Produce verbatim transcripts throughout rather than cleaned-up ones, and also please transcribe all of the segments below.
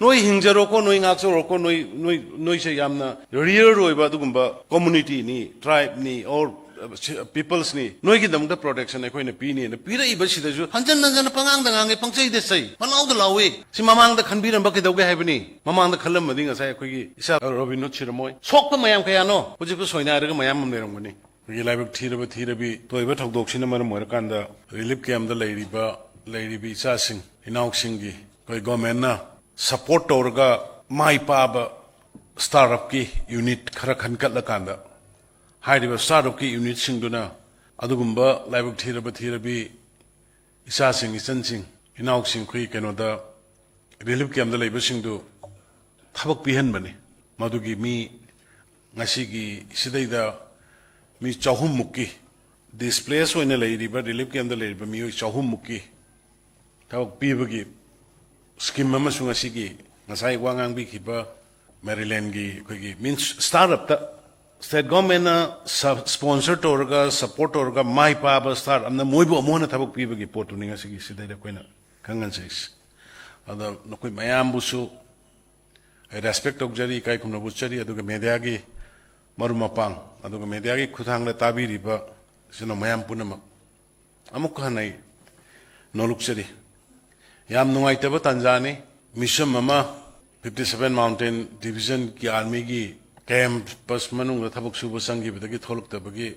ꯅꯣꯏ ꯍꯤꯡꯖꯔꯣꯀꯣ, ꯅꯣꯏ ꯉꯥꯛꯆꯔꯣꯀꯣ, ꯅꯣꯏ ꯅꯣꯏ ꯅꯣꯏꯁꯦ ꯌꯥꯝꯅ ꯔꯤꯌꯔ ꯑꯣꯏꯕ ꯑꯗꯨꯒꯨꯝꯕ ꯀꯝꯃꯨꯅꯤꯇꯤꯅꯤ, ꯇ꯭ꯔꯥꯏꯕꯅꯤ, ꯑꯣꯔ ꯄꯤꯄꯜꯁꯅꯤ, ꯅꯣꯏꯒꯤꯗꯃꯛꯇ ꯄ꯭ꯔꯣꯇꯦꯛꯁꯟ ꯑꯩꯈꯣꯏꯅ ꯄꯤꯅꯤꯅ ꯄꯤꯔꯛꯏꯕꯁꯤꯗꯁꯨ ꯍꯟꯖꯟ ꯍꯟꯖꯟꯅ ꯄꯉꯥꯡꯗ ꯉꯥꯡꯉꯦ, ꯄꯪꯆꯩꯗ ꯆꯩ, ꯄꯪꯂꯥꯎꯗ ꯂꯥꯎꯏ꯫ ꯁꯤ ꯃꯃꯥꯡꯗ ꯈꯟꯕꯤꯔꯝꯕ ꯀꯩꯗꯧꯒꯦ ꯍꯥꯏꯕꯅꯤ? ꯃꯃꯥꯡꯗ ꯈꯜꯂꯝꯃꯗꯤ ꯉꯁꯥꯏ ꯑꯩꯈꯣꯏꯒꯤ ꯏꯆꯥ ꯔꯣꯕꯤꯟ ꯍꯨꯗ ꯁꯤꯔꯝꯃꯣꯏ꯫ ꯁꯣꯛꯄ ꯃꯌꯥꯝ ꯀꯌꯥꯅꯣ ꯍꯧꯖꯤꯛꯄꯨ ꯁꯣꯏꯅꯥꯏꯔꯒ ꯃꯌꯥꯝ ꯑꯃ ꯂꯩꯔꯝꯒꯅꯤ꯫ ꯑꯩꯈꯣꯏꯒꯤ ꯂꯥꯏꯕꯛ ꯊꯤꯔꯕ ꯊꯤꯔꯕꯤ ꯊꯣꯛꯏꯕ ꯊꯧꯗꯣꯛꯁꯤꯅ ꯃꯔꯝ ꯑꯣꯏꯔꯀꯥꯟꯗ ꯔꯤꯂꯤꯐ ꯀꯦꯝꯗ ꯂꯩꯔꯤꯕ, ꯂꯩꯔꯤꯕ ꯏꯆꯥꯁꯤꯡ ꯏꯅꯥꯎꯁꯤꯡꯒꯤ ꯑꯩꯈꯣꯏ ꯒꯣꯔꯃꯦꯟꯅ ꯁꯄꯣꯔꯠ ꯇꯧꯔꯒ ꯃꯥꯏ ꯄꯥꯕ ꯁ꯭ꯇꯥꯔꯠ ꯑꯞꯀꯤ ꯌꯨꯅꯤꯠ ꯈꯔ ꯈꯟꯒꯠꯂꯀꯥꯟꯗ, ꯍꯥꯏꯔꯤꯕ ꯁ꯭ꯇꯥꯔꯠ ꯑꯞꯀꯤ ꯌꯨꯅꯤꯠꯁꯤꯡꯗꯨꯅ ꯑꯗꯨꯒꯨꯝꯕ ꯂꯥꯏꯕꯛ ꯊꯤꯔꯕ ꯊꯤꯔꯕꯤ ꯏꯆꯥꯁꯤꯡ, ꯏꯆꯟꯁꯤꯡ, ꯏꯅꯥꯎꯁꯤꯡ, ꯑꯩꯈꯣꯏ ꯀꯩꯅꯣꯗ ꯔꯤꯂꯤꯐ ꯀꯦꯝꯗ ꯂꯩꯕꯁꯤꯡꯗꯨ ꯊꯕꯛ ꯄꯤꯍꯟꯕꯅꯤ꯫ ꯃꯗꯨꯒꯤ ꯃꯤ ꯉꯁꯤꯒꯤ ꯁꯤꯗꯩꯗ ꯃꯤ ꯆꯍꯨꯝꯃꯨꯛꯀꯤ, ꯗꯤꯁꯄ꯭ꯂꯦꯁ ꯑꯣꯏꯅ ꯂꯩꯔꯤꯕ, ꯔꯤꯂꯤꯐ ꯀꯦꯝꯗ ꯂꯩꯔꯤꯕ ꯃꯤꯑꯣꯏ ꯆꯍꯨꯝꯃꯨꯛꯀꯤ ꯊꯕꯛ ꯄꯤꯕꯒꯤ ꯁ꯭ꯀꯤꯝ ꯑꯃꯁꯨ ꯉꯁꯤꯒꯤ ꯉꯁꯥꯏ ꯋꯥ ꯉꯥꯡꯕꯤꯈꯤꯕ ꯃꯦꯔꯤꯂꯦꯟꯒꯤ ꯑꯩꯈꯣꯏꯒꯤ, ꯃꯤꯟꯁ, ꯁ꯭ꯇꯥꯔꯠ ꯑꯞꯇ ꯁ꯭ꯇꯦꯠ ꯒꯣꯔꯃꯦꯟꯅ ꯁ-, ꯁ꯭ꯄꯣꯟꯁꯔ ꯇꯧꯔꯒ, ꯁꯄꯣꯔꯠ ꯇꯧꯔꯒ ꯃꯥꯏ ꯄꯥꯕ ꯁ꯭ꯇꯥꯔꯠ ꯑꯞꯅ ꯃꯣꯏꯕꯨ ꯑꯃꯨꯛ ꯍꯟꯅ ꯊꯕꯛ ꯄꯤꯕꯒꯤ ꯄꯣꯠꯇꯨꯅꯤ ꯉꯁꯤꯒꯤ ꯁꯤꯗꯩꯗ ꯑꯩꯈꯣꯏꯅ ꯈꯪꯍꯟꯖꯔꯤꯁꯤ꯫ ꯑꯗ ꯅꯈꯣꯏ ꯃꯌꯥꯝꯕꯨꯁꯨ ꯑꯩ ꯔꯦꯁꯄꯦꯛ ꯇꯧꯖꯔꯤ, ꯏꯀꯥꯏ ꯈꯨꯝꯅꯕ ꯎꯠꯆꯔꯤ, ꯑꯗꯨꯒ ꯃꯦꯗꯤꯌꯥꯒꯤ ꯃꯔꯨꯞ ꯃꯄꯥꯡ, ꯑꯗꯨꯒ ꯃꯦꯗꯤꯌꯥꯒꯤ ꯈꯨꯠꯊꯥꯡꯗ ꯇꯥꯕꯤꯔꯤꯕ ꯏꯆꯤꯟ ꯏꯅꯥꯎ ꯃꯌꯥꯝ ꯄꯨꯝꯅꯃꯛ ꯑꯃꯨꯛꯀ ꯍꯟꯅ ꯑꯩ ꯅꯣꯂꯨꯛꯆꯔꯤ꯫ ꯌꯥꯝ ꯅꯨꯡꯉꯥꯏꯇꯕ ꯇꯥꯟꯖꯥꯅꯤ꯫ ꯃꯤꯁꯝ ꯑꯃ ꯐꯤꯐꯇꯤ ꯁꯚꯦꯟ ꯃꯥꯎꯟꯇꯦꯟ ꯗꯤꯕꯤꯖꯟꯒꯤ ꯑꯥꯔꯃꯤꯒꯤ ꯀꯦꯝꯄꯁ ꯃꯅꯨꯡꯗ ꯊꯕꯛ ꯁꯨꯕ ꯆꯪꯈꯤꯕꯗꯒꯤ ꯊꯣꯛꯂꯛꯇꯕꯒꯤ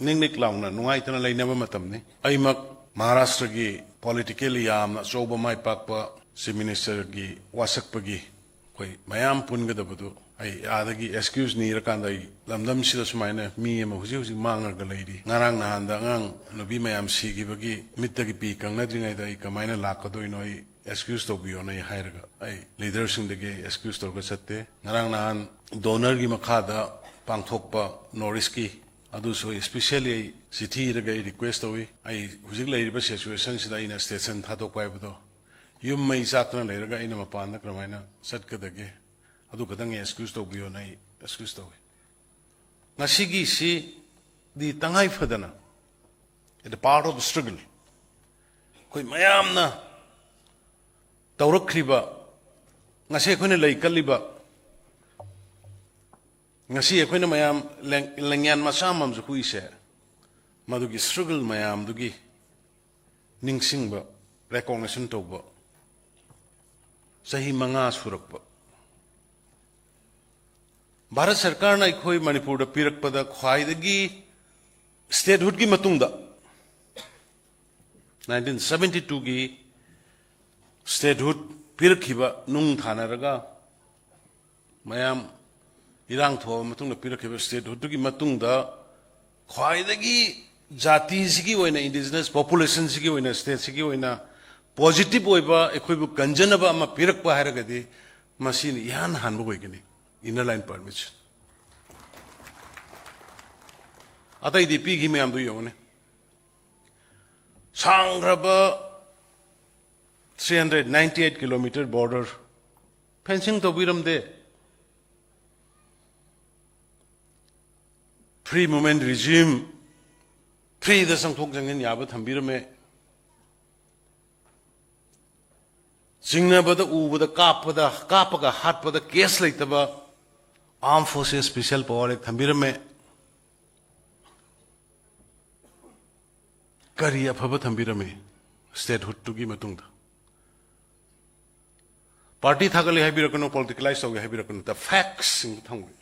ꯅꯤꯛ ꯅꯤꯛ ꯂꯥꯎꯅ ꯅꯨꯡꯉꯥꯏꯇꯅ ꯂꯩꯅꯕ ꯃꯇꯝꯅꯤ꯫ ꯑꯩꯃꯛ ꯃꯍꯥꯔꯥꯁꯇ꯭ꯔꯒꯤ ꯄꯣꯂꯤꯇꯤꯀꯦꯜꯂꯤ ꯌꯥꯝꯅ ꯑꯆꯧꯕ ꯃꯥꯏ ꯄꯥꯛꯄ ꯆꯤꯐ ꯃꯤꯅꯤꯁꯇꯔꯒꯤ ꯋꯥꯁꯛꯄꯒꯤ ꯑꯩꯈꯣꯏ ꯃꯌꯥꯝ ꯄꯨꯟꯒꯗꯕꯗꯨ ꯑꯩ ꯑꯥꯗꯒꯤ ꯑꯦꯛꯁꯀ꯭ꯌꯨꯁ ꯅꯤꯔꯀꯥꯟꯗ ꯑꯩ ꯂꯝꯗꯝꯁꯤꯗ ꯁꯨꯃꯥꯏꯅ ꯃꯤ ꯑꯃ ꯍꯧꯖꯤꯛ ꯍꯧꯖꯤꯛ ꯃꯥꯡꯉꯒ ꯂꯩꯔꯤ, ꯉꯔꯥꯡ ꯅꯍꯥꯟꯗ ꯑꯉꯥꯡ ꯅꯨꯄꯤ ꯃꯌꯥꯝ ꯁꯤꯈꯤꯕꯒꯤ ꯃꯤꯠꯇꯒꯤ ꯄꯤ ꯀꯪꯅꯗ꯭ꯔꯤꯉꯩꯗ ꯑꯩ ꯀꯃꯥꯏꯅ ꯂꯥꯛꯀꯗꯣꯏꯅꯣ, ꯑꯩ ꯑꯦꯛꯁꯀ꯭ꯌꯨꯁ ꯇꯧꯕꯤꯌꯣꯅ ꯑꯩ ꯍꯥꯏꯔꯒ ꯑꯩ ꯂꯤꯗꯔꯁꯤꯡꯗꯒꯤ ꯑꯩ ꯑꯦꯛꯁꯀ꯭ꯌꯨꯁ ꯇꯧꯔꯒ ꯆꯠꯇꯦ꯫ ꯉꯔꯥꯡ ꯅꯍꯥꯟ ꯗꯣꯅꯔꯒꯤ ꯃꯈꯥꯗ ꯄꯥꯡꯊꯣꯛꯄ ꯅꯣꯔꯠ ꯏꯁꯀꯤ ꯑꯗꯨꯁꯨ ꯑꯩ ꯏꯁꯄꯤꯁꯦꯜꯂꯤ ꯑꯩ ꯆꯤꯊꯤ ꯏꯔꯒ ꯑꯩ ꯔꯤꯀ꯭ꯋꯦꯁ ꯇꯧꯏ꯫ ꯑꯩ ꯍꯧꯖꯤꯛ ꯂꯩꯔꯤꯕ ꯁꯤꯆꯨꯋꯦꯁꯟꯁꯤꯗ ꯑꯩꯅ ꯁ꯭ꯇꯦꯁꯟ ꯊꯥꯗꯣꯛꯄ ꯍꯥꯏꯕꯗꯣ, ꯌꯨꯝ ꯃꯩ ꯆꯥꯛꯇꯅ ꯂꯩꯔꯒ ꯑꯩꯅ ꯃꯄꯥꯟꯗ ꯀꯔꯝꯍꯥꯏꯅ ꯆꯠꯀꯗꯒꯦ? ꯑꯗꯨ ꯈꯛꯇꯪ ꯑꯦꯛꯁꯀ꯭ꯌꯨꯁ ꯇꯧꯕꯤꯌꯣꯅ ꯑꯩ ꯑꯦꯛꯁꯀ꯭ꯌꯨꯁ ꯇꯧꯏ꯫ ꯉꯁꯤꯒꯤꯁꯤꯗꯤ ꯇꯉꯥꯏ ꯐꯗꯅ, it is part of struggle, ꯑꯩꯈꯣꯏ ꯃꯌꯥꯝꯅ ꯇꯧꯔꯛꯈ꯭ꯔꯤꯕ ꯉꯁꯤ ꯑꯩꯈꯣꯏꯅ ꯂꯩ ꯀꯠꯂꯤꯕ, ꯉꯁꯤ ꯑꯩꯈꯣꯏꯅ ꯃꯌꯥꯝ ꯂꯦꯡ-, ꯂꯦꯡꯌꯥꯟ ꯃꯆꯥ ꯑꯃꯃꯝꯁꯨ ꯍꯨꯏꯁꯦ, ꯃꯗꯨꯒꯤ struggle ꯃꯌꯥꯝꯗꯨꯒꯤ ꯅꯤꯡꯁꯤꯡꯕ, recognition ꯇꯧꯕ ꯆꯍꯤ ꯃꯉꯥ ꯁꯨꯔꯛꯄ꯫ ꯚꯥꯔꯠ ꯁꯔꯀꯥꯔꯅ ꯑꯩꯈꯣꯏ ꯃꯅꯤꯄꯨꯔꯗ ꯄꯤꯔꯛꯄꯗ ꯈ꯭ꯋꯥꯏꯗꯒꯤ statehoodꯀꯤ ꯃꯇꯨꯡꯗ nineteen seventy twoꯒꯤ statehood ꯄꯤꯔꯛꯈꯤꯕ ꯅꯨꯡ ꯊꯥꯅꯔꯒ ꯃꯌꯥꯝ ꯏꯔꯥꯡ ꯊꯣꯛꯑꯕ ꯃꯇꯨꯡꯗ ꯄꯤꯔꯛꯈꯤꯕ statehoodꯇꯨꯒꯤ ꯃꯇꯨꯡꯗ ꯈ꯭ꯋꯥꯏꯗꯒꯤ ꯖꯥꯇꯤꯁꯤꯒꯤ ꯑꯣꯏꯅ, indigenous populationꯁꯤꯒꯤ ꯑꯣꯏꯅ, stateꯁꯤꯒꯤ ꯑꯣꯏꯅ positive ꯑꯣꯏꯕ, ꯑꯩꯈꯣꯏꯕꯨ ꯀꯟꯖꯅꯕ ꯑꯃ ꯄꯤꯔꯛꯄ ꯍꯥꯏꯔꯒꯗꯤ ꯃꯁꯤꯅ ꯏꯍꯥꯟ ꯍꯥꯟꯕ ꯑꯣꯏꯒꯅꯤ, inner line permitꯁꯦ꯫ ꯑꯇꯩꯗꯤ ꯄꯤꯈꯤ ꯃꯌꯥꯝꯗꯨ ꯌꯦꯡꯉꯨꯅꯦ꯫ ꯁꯥꯡꯈ꯭ꯔꯕ three hundred ninety eight kilometer border fencing ꯇꯧꯕꯤꯔꯝꯗꯦ꯫ Free movement regime, freeꯗ ꯆꯪꯊꯣꯛ ꯆꯪꯁꯤꯟ ꯌꯥꯕ ꯊꯝꯕꯤꯔꯝꯃꯦ꯫ ꯆꯤꯡꯅꯕꯗ, ꯎꯕꯗ, ꯀꯥꯞꯄꯗ, ꯀꯥꯞꯄꯒ ꯍꯥꯠꯄꯗ case ꯂꯩꯇꯕ Armed Forces Special Power Act ꯊꯝꯕꯤꯔꯝꯃꯦ꯫ ꯀꯔꯤ ꯑꯐꯕ ꯊꯝꯕꯤꯔꯝꯃꯤ statehoodꯇꯨꯒꯤ ꯃꯇꯨꯡꯗ? Party ꯊꯥꯒꯠꯂꯤ ꯍꯥꯏꯕꯤꯔꯛꯀꯅꯨ, politicalize ꯇꯧꯒꯦ ꯍꯥꯏꯕꯤꯔꯛꯀꯅꯨ, the factsꯁꯤꯡꯗꯨ ꯊꯝꯒꯦ꯫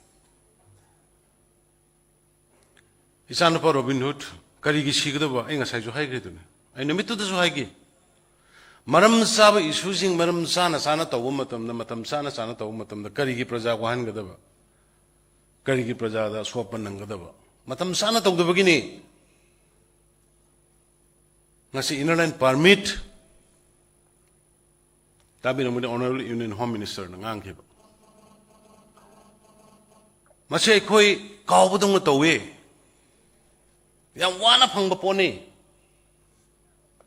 ꯏꯆꯥꯅꯨꯄꯥ ꯔꯣꯕꯤꯟ ꯍꯨꯗ ꯀꯔꯤꯒꯤ ꯁꯤꯒꯗꯕ? ꯑꯩ ꯉꯁꯥꯏꯁꯨ ꯍꯥꯏꯈ꯭ꯔꯦꯗꯨꯅꯤ, ꯑꯩ ꯅꯨꯃꯤꯠꯇꯨꯗꯁꯨ ꯍꯥꯏꯈꯤ꯫ ꯃꯔꯝ ꯆꯥꯕ issueꯁꯤꯡ ꯃꯔꯝ ꯆꯥꯅ ꯆꯥꯅ ꯇꯧꯕ ꯃꯇꯝꯗ, ꯃꯇꯝ ꯆꯥꯅ ꯆꯥꯅ ꯇꯧꯕ ꯃꯇꯝꯗ ꯀꯔꯤꯒꯤ ꯄ꯭ꯔꯖꯥ ꯋꯥꯍꯟꯒꯗꯕ? ꯀꯔꯤꯒꯤ ꯄ꯭ꯔꯖꯥꯗ ꯑꯁꯣꯛꯄ ꯅꯪꯒꯗꯕ? ꯃꯇꯝ ꯆꯥꯅ ꯇꯧꯗꯕꯒꯤꯅꯤ꯫ ꯉꯁꯤ inner line permit ꯇꯥꯕꯤꯔꯝꯒꯅꯤ, Honourable Union Home Ministerꯅ ꯉꯥꯡꯈꯤꯕ꯫ ꯃꯁꯤ ꯑꯩꯈꯣꯏ ꯀꯥꯎꯕꯗꯧꯅ ꯇꯧꯋꯤ꯫ ꯌꯥꯝ ꯋꯥꯅ ꯐꯪꯕ ꯄꯣꯠꯅꯤ꯫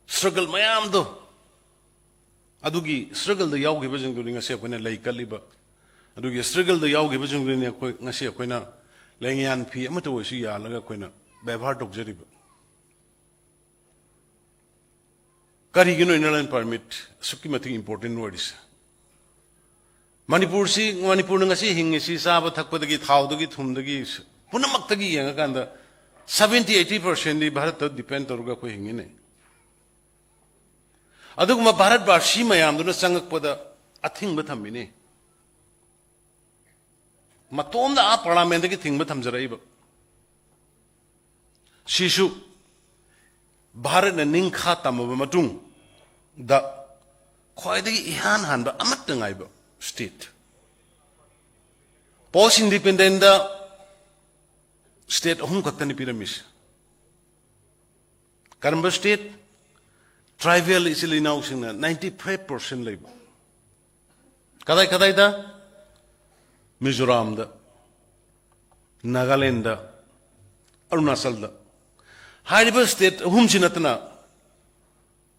Struggle ꯃꯌꯥꯝꯗꯣ, ꯑꯗꯨꯒꯤ struggleꯗ ꯌꯥꯎꯈꯤꯕꯁꯤꯡꯗꯨꯅꯤ ꯉꯁꯤ ꯑꯩꯈꯣꯏꯅ ꯂꯩ ꯀꯠꯂꯤꯕ꯫ ꯑꯗꯨꯒꯤ struggleꯗ ꯌꯥꯎꯈꯤꯕꯁꯤꯡꯗꯨꯅꯤ ꯑꯩꯈꯣꯏ ꯉꯁꯤ ꯑꯩꯈꯣꯏꯅ ꯂꯦꯡꯌꯥꯟ ꯐꯤ ꯑꯃꯠꯇ ꯑꯣꯏꯁꯨ ꯌꯥꯜꯂꯒ ꯑꯩꯈꯣꯏꯅ ꯕꯦꯕꯥꯔ ꯇꯧꯖꯔꯤꯕ꯫ ꯀꯔꯤꯒꯤꯅꯣ inner line permit ꯑꯁꯨꯛꯀꯤ ꯃꯇꯤꯛ important ꯑꯣꯏꯔꯤꯁꯦ? ꯃꯅꯤꯄꯨꯔꯁꯤ, ꯃꯅꯤꯄꯨꯔꯅ ꯉꯁꯤ ꯍꯤꯡꯉꯤꯁꯤ ꯆꯥꯕ ꯊꯛꯄꯗꯒꯤ, ꯊꯥꯎꯗꯒꯤ, ꯊꯨꯝꯗꯒꯤ, ꯄꯨꯝꯅꯃꯛꯇꯒꯤ ꯌꯦꯡꯉꯀꯥꯟꯗ seventy eighty percentꯗꯤ ꯚꯥꯔꯠꯇ depend ꯇꯧꯔꯒ ꯑꯩꯈꯣꯏ ꯍꯤꯡꯉꯤꯅꯦ꯫ ꯑꯗꯨꯒꯨꯝꯕ ꯚꯥꯔꯠ ꯚꯥꯁꯤ ꯃꯌꯥꯝꯗꯨꯅ ꯆꯪꯉꯛꯄꯗ ꯑꯊꯤꯡꯕ ꯊꯝꯃꯤꯅꯦ꯫ ꯃꯇꯣꯝꯗ ꯑꯥ ꯄꯥꯔꯂꯥꯃꯦꯟꯗꯒꯤ ꯊꯤꯡꯕ ꯊꯝꯖꯔꯛꯏꯕ꯫ ꯁꯤꯁꯨ ꯚꯥꯔꯠꯅ ꯅꯤꯡꯈꯥ ꯇꯝꯃꯕ ꯃꯇꯨꯡꯗ ꯈ꯭ꯋꯥꯏꯗꯒꯤ ꯏꯍꯥꯟ ꯍꯥꯟꯕ ꯑꯃꯠꯇ ꯉꯥꯏꯕ state꯫ Post independentꯗ state ꯑꯍꯨꯝ ꯈꯛꯇꯅꯤ ꯄꯤꯔꯝꯃꯤꯁꯦ꯫ ꯀꯔꯝꯕ state? Tribal ꯏꯆꯤꯜ ꯏꯅꯥꯎꯁꯤꯡꯅ ninety five percent ꯂꯩꯕ꯫ ꯀꯗꯥꯏ ꯀꯗꯥꯏꯗ? ꯃꯤꯖꯣꯔꯥꯝꯗ, ꯅꯥꯒꯥꯂꯦꯟꯗ, ꯑꯔꯨꯅꯥꯆꯜꯗ꯫ ꯍꯥꯏꯔꯤꯕ state ꯑꯍꯨꯝꯁꯤ ꯅꯠꯇꯅ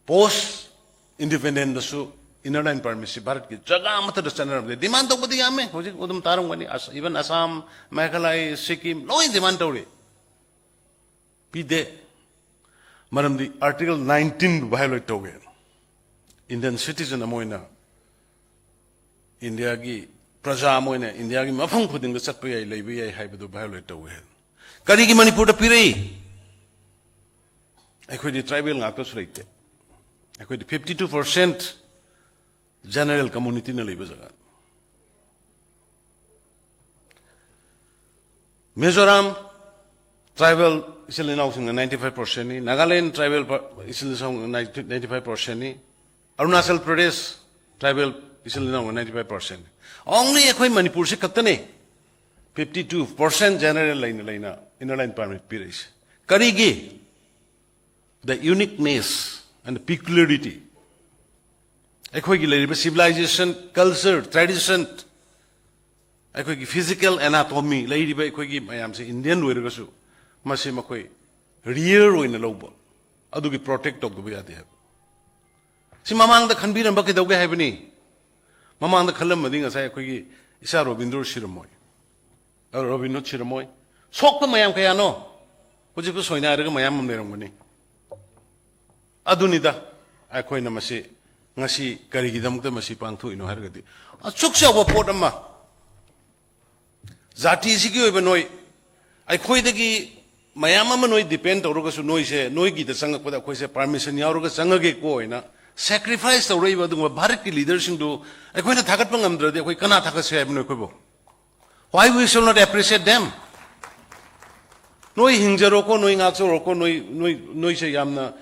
post independentꯗꯁꯨ inner line permitꯁꯤ ꯚꯥꯔꯠꯀꯤ ꯖꯒꯥ ꯑꯃꯠꯇꯗ ꯆꯠꯅꯔꯝꯗꯦ꯫ Demand ꯇꯧꯕꯗꯤ ꯌꯥꯝꯃꯦ, ꯍꯧꯖꯤꯛ ꯑꯗꯨꯝ ꯇꯥꯔꯝꯒꯅꯤ꯫ ꯑꯁ, even ꯑꯁꯥꯝ, ꯃꯦꯘꯥꯂꯌ, ꯁꯤꯛꯀꯤꯝ ꯂꯣꯏ demand ꯇꯧꯔꯤ꯫ ꯄꯤꯗꯦ꯫ ꯃꯔꯝꯗꯤ Article nineteenꯕꯨ violate ꯇꯧꯋꯦ꯫ Indian citizen ꯑꯃ ꯑꯣꯏꯅ, ꯏꯟꯗꯤꯌꯥꯒꯤ ꯄ꯭ꯔꯖꯥ ꯑꯃ ꯑꯣꯏꯅ ꯏꯟꯗꯤꯌꯥꯒꯤ ꯃꯐꯝ ꯈꯨꯗꯤꯡꯗ ꯆꯠꯄ ꯌꯥꯏ, ꯂꯩꯕ ꯌꯥꯏ ꯍꯥꯏꯕꯗꯨ violate ꯇꯧꯋꯦ꯫ ꯀꯔꯤꯒꯤ ꯃꯅꯤꯄꯨꯔꯗ ꯄꯤꯔꯛꯏ? ꯑꯩꯈꯣꯏꯗꯤ tribal ꯉꯥꯛꯇꯁꯨ ꯂꯩꯇꯦ꯫ ꯑꯩꯈꯣꯏꯗꯤ fifty two percent general communityꯅ ꯂꯩꯕ ꯖꯒꯥ꯫ ꯃꯤꯖꯣꯔꯥꯝ tribal ꯏꯆꯤꯜ ꯏꯅꯥꯎꯁꯤꯡꯅ ninety five percentꯅꯤ, ꯅꯥꯒꯥꯂꯦꯟ tribal ꯄ-, ꯏꯆꯤꯜ ꯏꯅꯥꯎꯁꯤꯡꯅ ninety five percentꯅꯤ, Arunachal Pradesh tribal ꯏꯆꯤꯜ ꯏꯅꯥꯎꯅ ninety five percentꯅꯤ꯫ Only ꯑꯩꯈꯣꯏ ꯃꯅꯤꯄꯨꯔꯁꯤ ꯈꯛꯇꯅꯤ fifty two percent general ꯂꯩꯅ ꯂꯩꯅ inner line permit ꯄꯤꯔꯛꯏꯁꯦ꯫ ꯀꯔꯤꯒꯤ? The uniqueness and the peculiarity꯫ ꯑꯩꯈꯣꯏꯒꯤ ꯂꯩꯔꯤꯕ civilization, culture, tradition, ꯑꯩꯈꯣꯏꯒꯤ physical anatomy, ꯂꯩꯔꯤꯕ ꯑꯩꯈꯣꯏꯒꯤ ꯃꯌꯥꯝꯁꯦ Indian ꯑꯣꯏꯔꯒꯁꯨ ꯃꯁꯤ ꯃꯈꯣꯏ rare ꯑꯣꯏꯅ ꯂꯧꯕ, ꯑꯗꯨꯒꯤ protect ꯇꯧꯗꯕ ꯌꯥꯗꯦ ꯍꯥꯏꯕ꯫ ꯁꯤ ꯃꯃꯥꯡꯗ ꯈꯟꯕꯤꯔꯝꯕ ꯀꯩꯗꯧꯒꯦ ꯍꯥꯏꯕꯅꯤ? ꯃꯃꯥꯡꯗ ꯈꯜꯂꯝꯃꯗꯤ ꯉꯁꯥꯏ ꯑꯩꯈꯣꯏꯒꯤ ꯏꯆꯥ ꯔꯣꯕꯤꯟꯗ꯭ꯔꯣ ꯁꯤꯔꯝꯃꯣꯏ, ꯑ, ꯔꯣꯕꯤꯟꯍꯨꯗ ꯁꯤꯔꯝꯃꯣꯏ꯫ ꯁꯣꯛꯄ ꯃꯌꯥꯝ ꯀꯌꯥꯅꯣ ꯍꯧꯖꯤꯛꯄꯨ ꯁꯣꯏꯅꯥꯏꯔꯒ ꯃꯌꯥꯝ ꯑꯃ ꯂꯩꯔꯝꯒꯅꯤ꯫ ꯑꯗꯨꯅꯤꯗ ꯑꯩꯈꯣꯏꯅ ꯃꯁꯤ ꯉꯁꯤ ꯀꯔꯤꯒꯤꯗꯃꯛꯇ ꯃꯁꯤ ꯄꯥꯡꯊꯣꯛꯏꯅꯣ ꯍꯥꯏꯔꯒꯗꯤ, ꯑꯁꯨꯛ ꯆꯥꯎꯕ ꯄꯣꯠ ꯑꯃ, ꯖꯥꯇꯤꯁꯤꯒꯤ ꯑꯣꯏꯕ ꯅꯣꯏ, ꯑꯩꯈꯣꯏꯗꯒꯤ ꯃꯌꯥꯝ ꯑꯃ ꯅꯣꯏ depend ꯇꯧꯔꯒꯁꯨ, ꯅꯣꯏꯁꯦ, ꯅꯣꯏꯒꯤꯗ ꯆꯪꯉꯛꯄꯗ ꯑꯩꯈꯣꯏꯁꯦ permission ꯌꯥꯎꯔꯒ ꯆꯪꯉꯒꯦꯀꯣ ꯍꯥꯏꯅ sacrifice ꯇꯧꯔꯛꯏꯕ ꯑꯗꯨꯒꯨꯝꯕ ꯚꯥꯔꯠꯀꯤ leaderꯁꯤꯡꯗꯨ ꯑꯩꯈꯣꯏꯅ ꯊꯥꯒꯠꯄ ꯉꯝꯗ꯭ꯔꯗꯤ ꯑꯩꯈꯣꯏ ꯀꯅꯥ ꯊꯥꯒꯠꯁꯦ ꯍꯥꯏꯕꯅꯣ ꯑꯩꯈꯣꯏꯕꯨ? Why we shall not appreciate them? ꯅꯣꯏ ꯍꯤꯡꯖꯔꯣꯀꯣ, ꯅꯣꯏ ꯉꯥꯛꯆꯔꯣꯀꯣ, ꯅꯣꯏ, ꯅꯣꯏ, ꯅꯣꯏꯁꯦ ꯌꯥꯝꯅ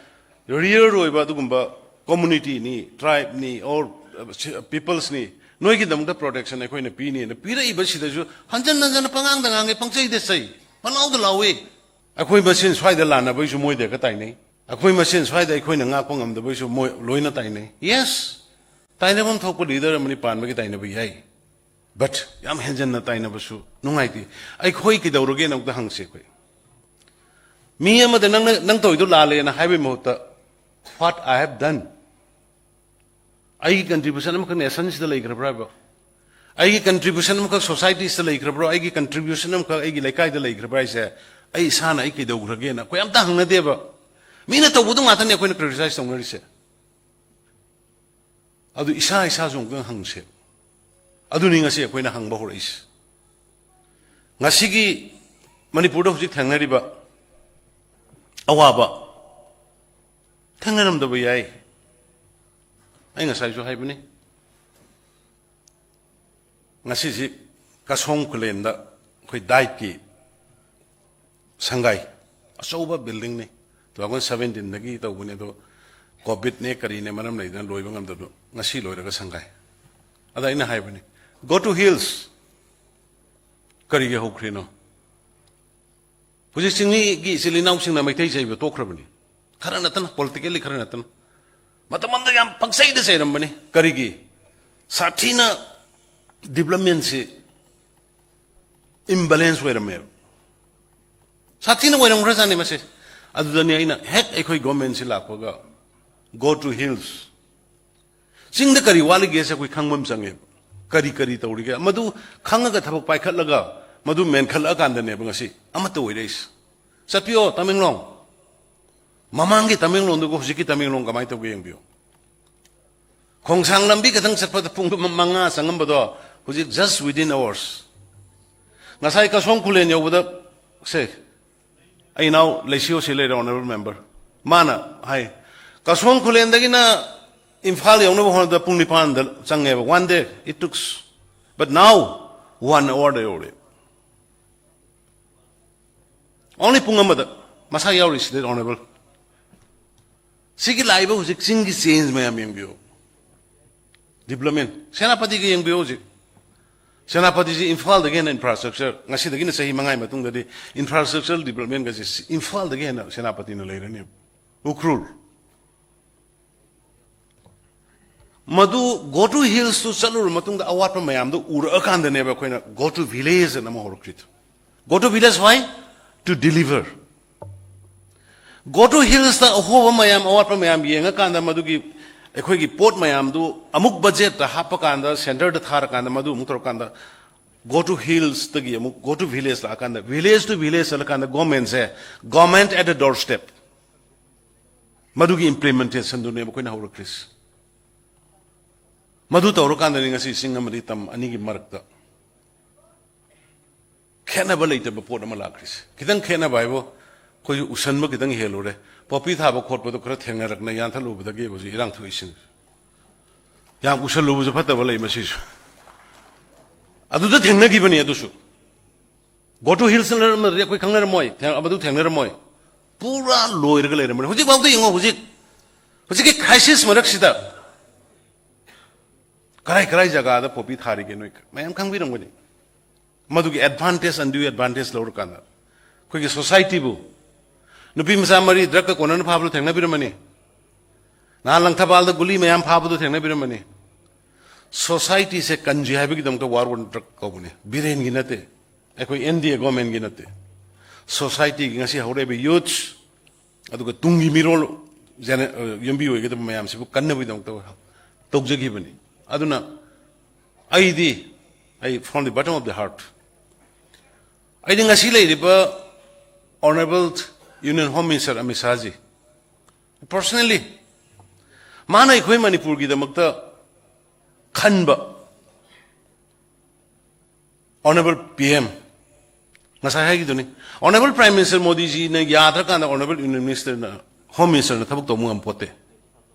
rare ꯑꯣꯏꯕ ꯑꯗꯨꯒꯨꯝꯕ communityꯅꯤ, tribeꯅꯤ, or peoplesꯅꯤ, ꯅꯣꯏꯒꯤꯗꯃꯛꯇ protection ꯑꯩꯈꯣꯏꯅ ꯄꯤꯅꯤꯅ ꯄꯤꯔꯛꯏꯕꯁꯤꯗꯁꯨ ꯍꯟꯖꯟ ꯍꯟꯖꯟꯅ ꯄꯉꯥꯡꯗ ꯉꯥꯡꯉꯦ, ꯄꯪꯆꯩꯗ ꯆꯩ, ꯄꯪꯂꯥꯎꯗ ꯂꯥꯎꯏ꯫ ꯑꯩꯈꯣꯏ ꯃꯁꯦꯟ ꯁ꯭ꯋꯥꯏꯗ ꯂꯥꯟꯅꯕꯒꯤꯁꯨ ꯃꯣꯏꯗ ꯍꯦꯛꯇ ꯇꯥꯏꯅꯩ, ꯑꯩꯈꯣꯏ ꯃꯁꯦꯟ ꯁ꯭ꯋꯥꯏꯗ ꯑꯩꯈꯣꯏꯅ ꯉꯥꯛꯄ ꯉꯝꯗꯕꯒꯤꯁꯨ ꯃꯣꯏ ꯂꯣꯏꯅ ꯇꯥꯏꯅꯩ꯫ Yes, ꯇꯥꯏꯅꯐꯝ ꯊꯣꯛꯄ leader ꯑꯃꯅꯤ ꯄꯥꯟꯕꯒꯤ ꯇꯥꯏꯅꯕ ꯌꯥꯏ, but ꯌꯥꯝ ꯍꯦꯟꯖꯟꯅ ꯇꯥꯏꯅꯕꯁꯨ ꯅꯨꯡꯉꯥꯏꯇꯦ꯫ ꯑꯩꯈꯣꯏ ꯀꯩꯗꯧꯔꯒꯦꯅ ꯑꯃꯨꯛꯇ ꯍꯪꯁꯤ꯫ ꯑꯩꯈꯣꯏ ꯃꯤ ꯑꯃꯗ ꯅꯪꯅ, "ꯅꯪ ꯇꯧꯔꯤꯗꯣ ꯂꯥꯜꯂꯦꯅ" ꯍꯥꯏꯕꯒꯤ ꯃꯍꯨꯠꯇ, "What I have done, ꯑꯩꯒꯤ contribution ꯑꯃꯈꯛ nationꯁꯤꯗ ꯂꯩꯈ꯭ꯔꯕ꯭ꯔꯥ ꯍꯥꯏꯕ, ꯑꯩꯒꯤ contribution ꯑꯃꯈꯛ societyꯁꯤꯗ ꯂꯩꯈ꯭ꯔꯕ꯭ꯔꯣ, ꯑꯩꯒꯤ contribution ꯑꯃꯈꯛ ꯑꯩꯒꯤ ꯂꯩꯀꯥꯏꯗ ꯂꯩꯈ꯭ꯔꯕ꯭ꯔꯥ ꯍꯥꯏꯁꯦ, ꯑꯩ ꯏꯁꯥꯅ ꯑꯩ ꯀꯩꯗꯧꯈ꯭ꯔꯒꯦꯅ ꯑꯩꯈꯣꯏ ꯑꯝꯇ ꯍꯪꯅꯗꯦꯕ꯫ ꯃꯤꯅ ꯇꯧꯕꯗꯣ ꯉꯥꯛꯇꯅꯦ ꯑꯩꯈꯣꯏꯅ criticize ꯇꯧꯅꯔꯤꯁꯦ꯫ ꯑꯗꯨ ꯏꯁꯥ ꯏꯁꯥꯁꯨ ꯑꯃꯨꯛꯇꯪ ꯍꯪꯁꯦ꯫ ꯑꯗꯨꯅꯤ ꯉꯁꯤ ꯑꯩꯈꯣꯏꯅ ꯍꯪꯕ ꯍꯧꯔꯛꯏꯁꯦ꯫ ꯉꯁꯤꯒꯤ ꯃꯅꯤꯄꯨꯔꯗ ꯍꯧꯖꯤꯛ ꯊꯦꯡꯅꯔꯤꯕ ꯑꯋꯥꯕ ꯊꯦꯡꯅꯔꯝꯗꯕ ꯌꯥꯏ꯫ ꯑꯩ ꯉꯁꯥꯏꯁꯨ ꯍꯥꯏꯕꯅꯤ, ꯉꯁꯤꯁꯤ ꯀꯁꯣꯡ ꯈꯨꯂꯦꯟꯗ ꯑꯩꯈꯣꯏ ꯗꯥꯏꯠꯀꯤ ꯁꯪꯒꯥꯏ, ꯑꯆꯧꯕ buildingꯅꯤ, two thousand seventeenꯗꯒꯤ ꯇꯧꯕꯅꯤ, ꯑꯗꯣ COVIDꯅꯦ ꯀꯔꯤꯅꯦ ꯃꯔꯝ ꯂꯩꯗꯅ ꯂꯣꯏꯕ ꯉꯝꯗꯕꯗꯣ ꯉꯁꯤ ꯂꯣꯏꯔꯒ ꯁꯪꯒꯥꯏ꯫ ꯑꯗ ꯑꯩꯅ ꯍꯥꯏꯕꯅꯤ, "Go to hills, ꯀꯔꯤꯒꯤ ꯍꯧꯈ꯭ꯔꯤꯅꯣ?" ꯍꯧꯖꯤꯛ ꯆꯤꯡꯃꯤꯒꯤ ꯏꯆꯤꯜ ꯏꯅꯥꯎꯁꯤꯡꯅ ꯃꯩꯇꯩ ꯆꯩꯕ ꯇꯣꯛꯈ꯭ꯔꯕꯅꯤ, ꯈꯔ ꯅꯠꯇꯅ, politically ꯈꯔ ꯅꯠꯇꯅ꯫ ꯃꯇꯝ ꯑꯃꯗ ꯌꯥꯝ ꯄꯪꯆꯩꯗ ꯆꯩꯔꯝꯕꯅꯤ꯫ ꯀꯔꯤꯒꯤ? ꯁꯥꯊꯤꯅ developmentꯁꯤ imbalance ꯑꯣꯏꯔꯝꯃꯦꯕ꯫ ꯁꯥꯊꯤꯅ ꯑꯣꯏꯔꯝꯈ꯭ꯔꯖꯥꯠꯅꯤ ꯃꯁꯦ꯫ ꯑꯗꯨꯗꯅꯤ ꯑꯩꯅ ꯍꯦꯛ ꯑꯩꯈꯣꯏ governmentꯁꯤ ꯂꯥꯛꯄꯒ, "Go to hills, ꯆꯤꯡꯗ ꯀꯔꯤ ꯋꯥꯠꯂꯤꯒꯦꯁꯦ ꯑꯩꯈꯣꯏ ꯈꯪꯕ ꯑꯃ ꯆꯪꯉꯦꯕ꯫ ꯀꯔꯤ ꯀꯔꯤ ꯇꯧꯔꯤꯒꯦ?" ꯃꯗꯨ ꯈꯪꯉꯒ ꯊꯕꯛ ꯄꯥꯏꯈꯠꯂꯒ ꯃꯗꯨ ꯃꯦꯟꯈꯠꯂꯛꯑꯀꯥꯟꯗꯅꯦꯕ ꯉꯁꯤ ꯑꯃꯠꯇ ꯑꯣꯏꯔꯛꯏꯁꯦ꯫ ꯆꯠꯄꯤꯌꯣ ꯇꯃꯦꯡꯂꯣꯡ, ꯃꯃꯥꯡꯒꯤ ꯇꯃꯦꯡꯂꯣꯡꯗꯨꯒ ꯍꯧꯖꯤꯛꯀꯤ ꯇꯃꯦꯡꯂꯣꯡ ꯀꯃꯥꯏꯅ ꯇꯧꯒꯦ ꯌꯦꯡꯕꯤꯌꯨ꯫ ꯈꯣꯡꯁꯥꯡ ꯂꯝꯕꯤ ꯈꯛꯇꯪ ꯆꯠꯄꯗ ꯄꯨꯡ ꯃꯉꯥ ꯆꯪꯉꯝꯕꯗꯣ ꯍꯧꯖꯤꯛ just within hours꯫ ꯉꯁꯥꯏ ꯀꯁꯣꯝ ꯈꯨꯂꯦꯟ ꯌꯧꯕꯗ, ꯁꯦ, ꯑꯩ ꯏꯅꯥꯎ ꯂꯩꯁꯤꯌꯣꯁꯤ ꯂꯩꯔꯦ, honourable member, ꯃꯥꯅ ꯍꯥꯏ, ꯀꯁꯣꯝ ꯈꯨꯂꯦꯟꯗꯒꯤꯅ ꯏꯝꯐꯥꯜ ꯌꯧꯅꯕ ꯍꯣꯠꯅꯕꯗ ꯄꯨꯡ ꯅꯤꯄꯥꯟꯗ ꯆꯪꯉꯦꯕ, one day it took, but now one hourꯗ ꯌꯧꯔꯦ꯫ Only ꯄꯨꯡ ꯑꯃꯗ꯫ ꯃꯁꯥ ꯌꯥꯎꯔꯤꯁꯤꯗꯤ, honourable꯫ ꯁꯤꯒꯤ ꯂꯥꯛꯏꯕ ꯍꯧꯖꯤꯛ ꯆꯤꯡꯒꯤ change ꯃꯌꯥꯝ ꯌꯦꯡꯕꯤꯌꯨ꯫ Development ꯁꯦꯅꯥꯄꯇꯤꯒ ꯌꯦꯡꯕꯤꯌꯨ ꯍꯧꯖꯤꯛ꯫ ꯁꯦꯅꯥꯄꯇꯤꯁꯤ ꯏꯝꯐꯥꯜꯗꯒꯤ ꯍꯦꯟꯅ infrastructure, ꯉꯁꯤꯗꯒꯤꯅ ꯆꯍꯤ ꯃꯉꯥꯒꯤ ꯃꯇꯨꯡꯗꯗꯤ infrastructure developmentꯒꯁꯤ ꯏꯝꯐꯥꯜꯗꯒꯤ ꯍꯦꯟꯅ ꯁꯦꯅꯥꯄꯇꯤꯅ ꯂꯩꯔꯅꯤ꯫ ꯎꯈ꯭ꯔꯨꯜ꯫ ꯃꯗꯨ go to hillsꯇꯨ ꯆꯠꯂꯨꯔ ꯃꯇꯨꯡꯗ ꯑꯋꯥꯠꯄ ꯃꯌꯥꯝꯗꯨ ꯎꯔꯛꯑꯀꯥꯟꯗꯅꯦꯕ ꯑꯩꯈꯣꯏꯅ go to village ꯑꯅ ꯑꯃ ꯍꯧꯔꯛꯈ꯭ꯔꯤꯗꯣ꯫ Go to village, why? To deliver. Go to hillsꯇ ꯑꯍꯣꯕ ꯃꯌꯥꯝ, ꯑꯋꯥꯠꯄ ꯃꯌꯥꯝ ꯌꯦꯡꯉꯀꯥꯟꯗ ꯃꯗꯨꯒꯤ ꯑꯩꯈꯣꯏꯒꯤ ꯄꯣꯠ ꯃꯌꯥꯝꯗꯨ ꯑꯃꯨꯛ budgetꯇ ꯍꯥꯞꯄꯀꯥꯟꯗ, centreꯗ ꯊꯥꯔꯀꯥꯟꯗ, ꯃꯗꯨ ꯑꯃꯨꯛ ꯇꯧꯔꯀꯥꯟꯗ, go to hillsꯇꯒꯤ ꯑꯃꯨꯛ go to village ꯂꯥꯛꯑꯀꯥꯟꯗ, village to village ꯆꯠꯂꯀꯥꯟꯗ governmentꯁꯦ, government at the doorstep, ꯃꯗꯨꯒꯤ implementationꯗꯨꯅꯦꯕ ꯑꯩꯈꯣꯏꯅ ꯍꯧꯔꯛꯈ꯭ꯔꯤꯁꯦ꯫ ꯃꯗꯨ ꯇꯧꯔꯀꯥꯟꯗꯅꯤ ꯉꯁꯤ ꯆꯤꯡ ꯑꯃꯗꯤ ꯇꯝ ꯑꯅꯤꯒꯤ ꯃꯔꯛꯇ ꯈꯦꯠꯅꯕ ꯂꯩꯇꯕ ꯄꯣꯠ ꯑꯃ ꯂꯥꯛꯈ꯭ꯔꯤꯁꯦ꯫ ꯈꯤꯇꯪ ꯈꯦꯠꯅꯕ ꯍꯥꯏꯕꯨ, ꯑꯩꯈꯣꯏꯁꯨ ꯎꯁꯟꯕ ꯈꯤꯇꯪ ꯍꯦꯜꯂꯨꯔꯦ꯫ ꯄꯣꯄꯤ ꯊꯥꯕ ꯈꯣꯠꯄꯗꯣ ꯈꯔ ꯊꯦꯡꯅꯔꯛꯅ ꯌꯥꯟꯊꯠꯂꯨꯕꯗꯒꯤ ꯍꯧꯖꯤꯛ ꯏꯔꯥꯡ ꯊꯣꯛꯏꯁꯤꯅꯤ꯫ ꯌꯥꯝ ꯎꯁꯜꯂꯨꯕꯁꯨ ꯐꯠꯇꯕ ꯂꯩ ꯃꯁꯤꯁꯨ꯫ ꯑꯗꯨꯗ ꯊꯦꯡꯅꯈꯤꯕꯅꯤ ꯑꯗꯨꯁꯨ꯫ Go to hillsꯅ ꯑꯃꯗꯤ ꯑꯩꯈꯣꯏ ꯈꯪꯅꯔꯝꯃꯣꯏ, ꯊꯦꯡ-, ꯑꯃꯗꯨ ꯊꯦꯡꯅꯔꯝꯃꯣꯏ꯫ ꯄꯨꯔꯥ ꯂꯣꯏꯔꯒ ꯂꯩꯔꯝꯕꯅꯤ꯫ ꯍꯧꯖꯤꯛꯐꯥꯎꯗ ꯌꯦꯡꯉꯣ, ꯍꯧꯖꯤꯛ, ꯍꯧꯖꯤꯛꯀꯤ crisis ꯃꯔꯛꯁꯤꯗ ꯀꯔꯥꯏ ꯀꯔꯥꯏ ꯖꯒꯥꯗ ꯄꯣꯄꯤ ꯊꯥꯔꯤꯒꯦ ꯅꯣꯏ ꯃꯌꯥꯝ ꯈꯪꯕꯤꯔꯝꯒꯅꯤ꯫ ꯃꯗꯨꯒꯤ advantage, undue advantage ꯂꯧꯔꯀꯥꯟꯗ ꯑꯩꯈꯣꯏꯒꯤ societyꯕꯨ, ꯅꯨꯄꯤ ꯃꯆꯥ ꯃꯔꯤ drugꯀ ꯀꯣꯟꯅꯅ ꯐꯥꯕꯗꯨ ꯊꯦꯡꯅꯕꯤꯔꯝꯃꯅꯤ꯫ ꯅꯍꯥꯟ ꯂꯪꯊꯕꯥꯜꯗ ꯒꯨꯂꯤ ꯃꯌꯥꯝ ꯐꯥꯕꯗꯨ ꯊꯦꯡꯅꯕꯤꯔꯝꯃꯅꯤ꯫ Societyꯁꯦ ꯀꯟꯁꯤ ꯍꯥꯏꯕꯒꯤꯗꯃꯛꯇ war on drug ꯀꯧꯕꯅꯤ, ꯕꯤꯔꯦꯟꯒꯤ ꯅꯠꯇꯦ, ꯑꯩꯈꯣꯏ N D A governmentꯀꯤ ꯅꯠꯇꯦ꯫ Societyꯒꯤ ꯉꯁꯤ ꯍꯧꯔꯛꯏꯕ youths, ꯑꯗꯨꯒ ꯇꯨꯡꯒꯤ ꯃꯤꯔꯣꯜ ꯖꯦꯅꯦ-, ꯑ, ꯌꯨꯝꯕꯤ ꯑꯣꯏꯒꯗꯕ ꯃꯌꯥꯝꯁꯤꯕꯨ ꯀꯟꯅꯕꯒꯤꯗꯃꯛꯇ ꯇꯧꯖꯈꯤꯕꯅꯤ꯫ ꯑꯗꯨꯅ ꯑꯩꯗꯤ, ꯑꯩ from the bottom of the heart, ꯑꯩꯗꯤ ꯉꯁꯤ ꯂꯩꯔꯤꯕ Honourable Union Home Minister Amit ꯁꯥꯍꯖꯤ personally ꯃꯥꯅ ꯑꯩꯈꯣꯏ ꯃꯅꯤꯄꯨꯔꯒꯤꯗꯃꯛꯇ ꯈꯟꯕ ꯑꯣꯅꯔꯦꯕꯜ ꯄꯤ ꯑꯦꯝ, ꯉꯁꯥꯏ ꯍꯥꯏꯈꯤꯗꯨꯅꯤ, ꯑꯣꯅꯔꯦꯕꯜ ꯄ꯭ꯔꯥꯏꯝ ꯃꯤꯅꯤꯁꯇꯔ ꯃꯣꯗꯤꯖꯤꯅ ꯌꯥꯗ꯭ꯔꯀꯥꯟꯗ ꯑꯣꯅꯔꯦꯕꯜ ꯌꯨꯅꯤꯌꯟ ꯃꯤꯅꯤꯁꯇꯔꯅ, ꯍꯣꯝ ꯃꯤꯅꯤꯁꯇꯔꯅ ꯊꯕꯛ ꯇꯧꯕ ꯉꯝꯄꯣꯠꯇꯦ,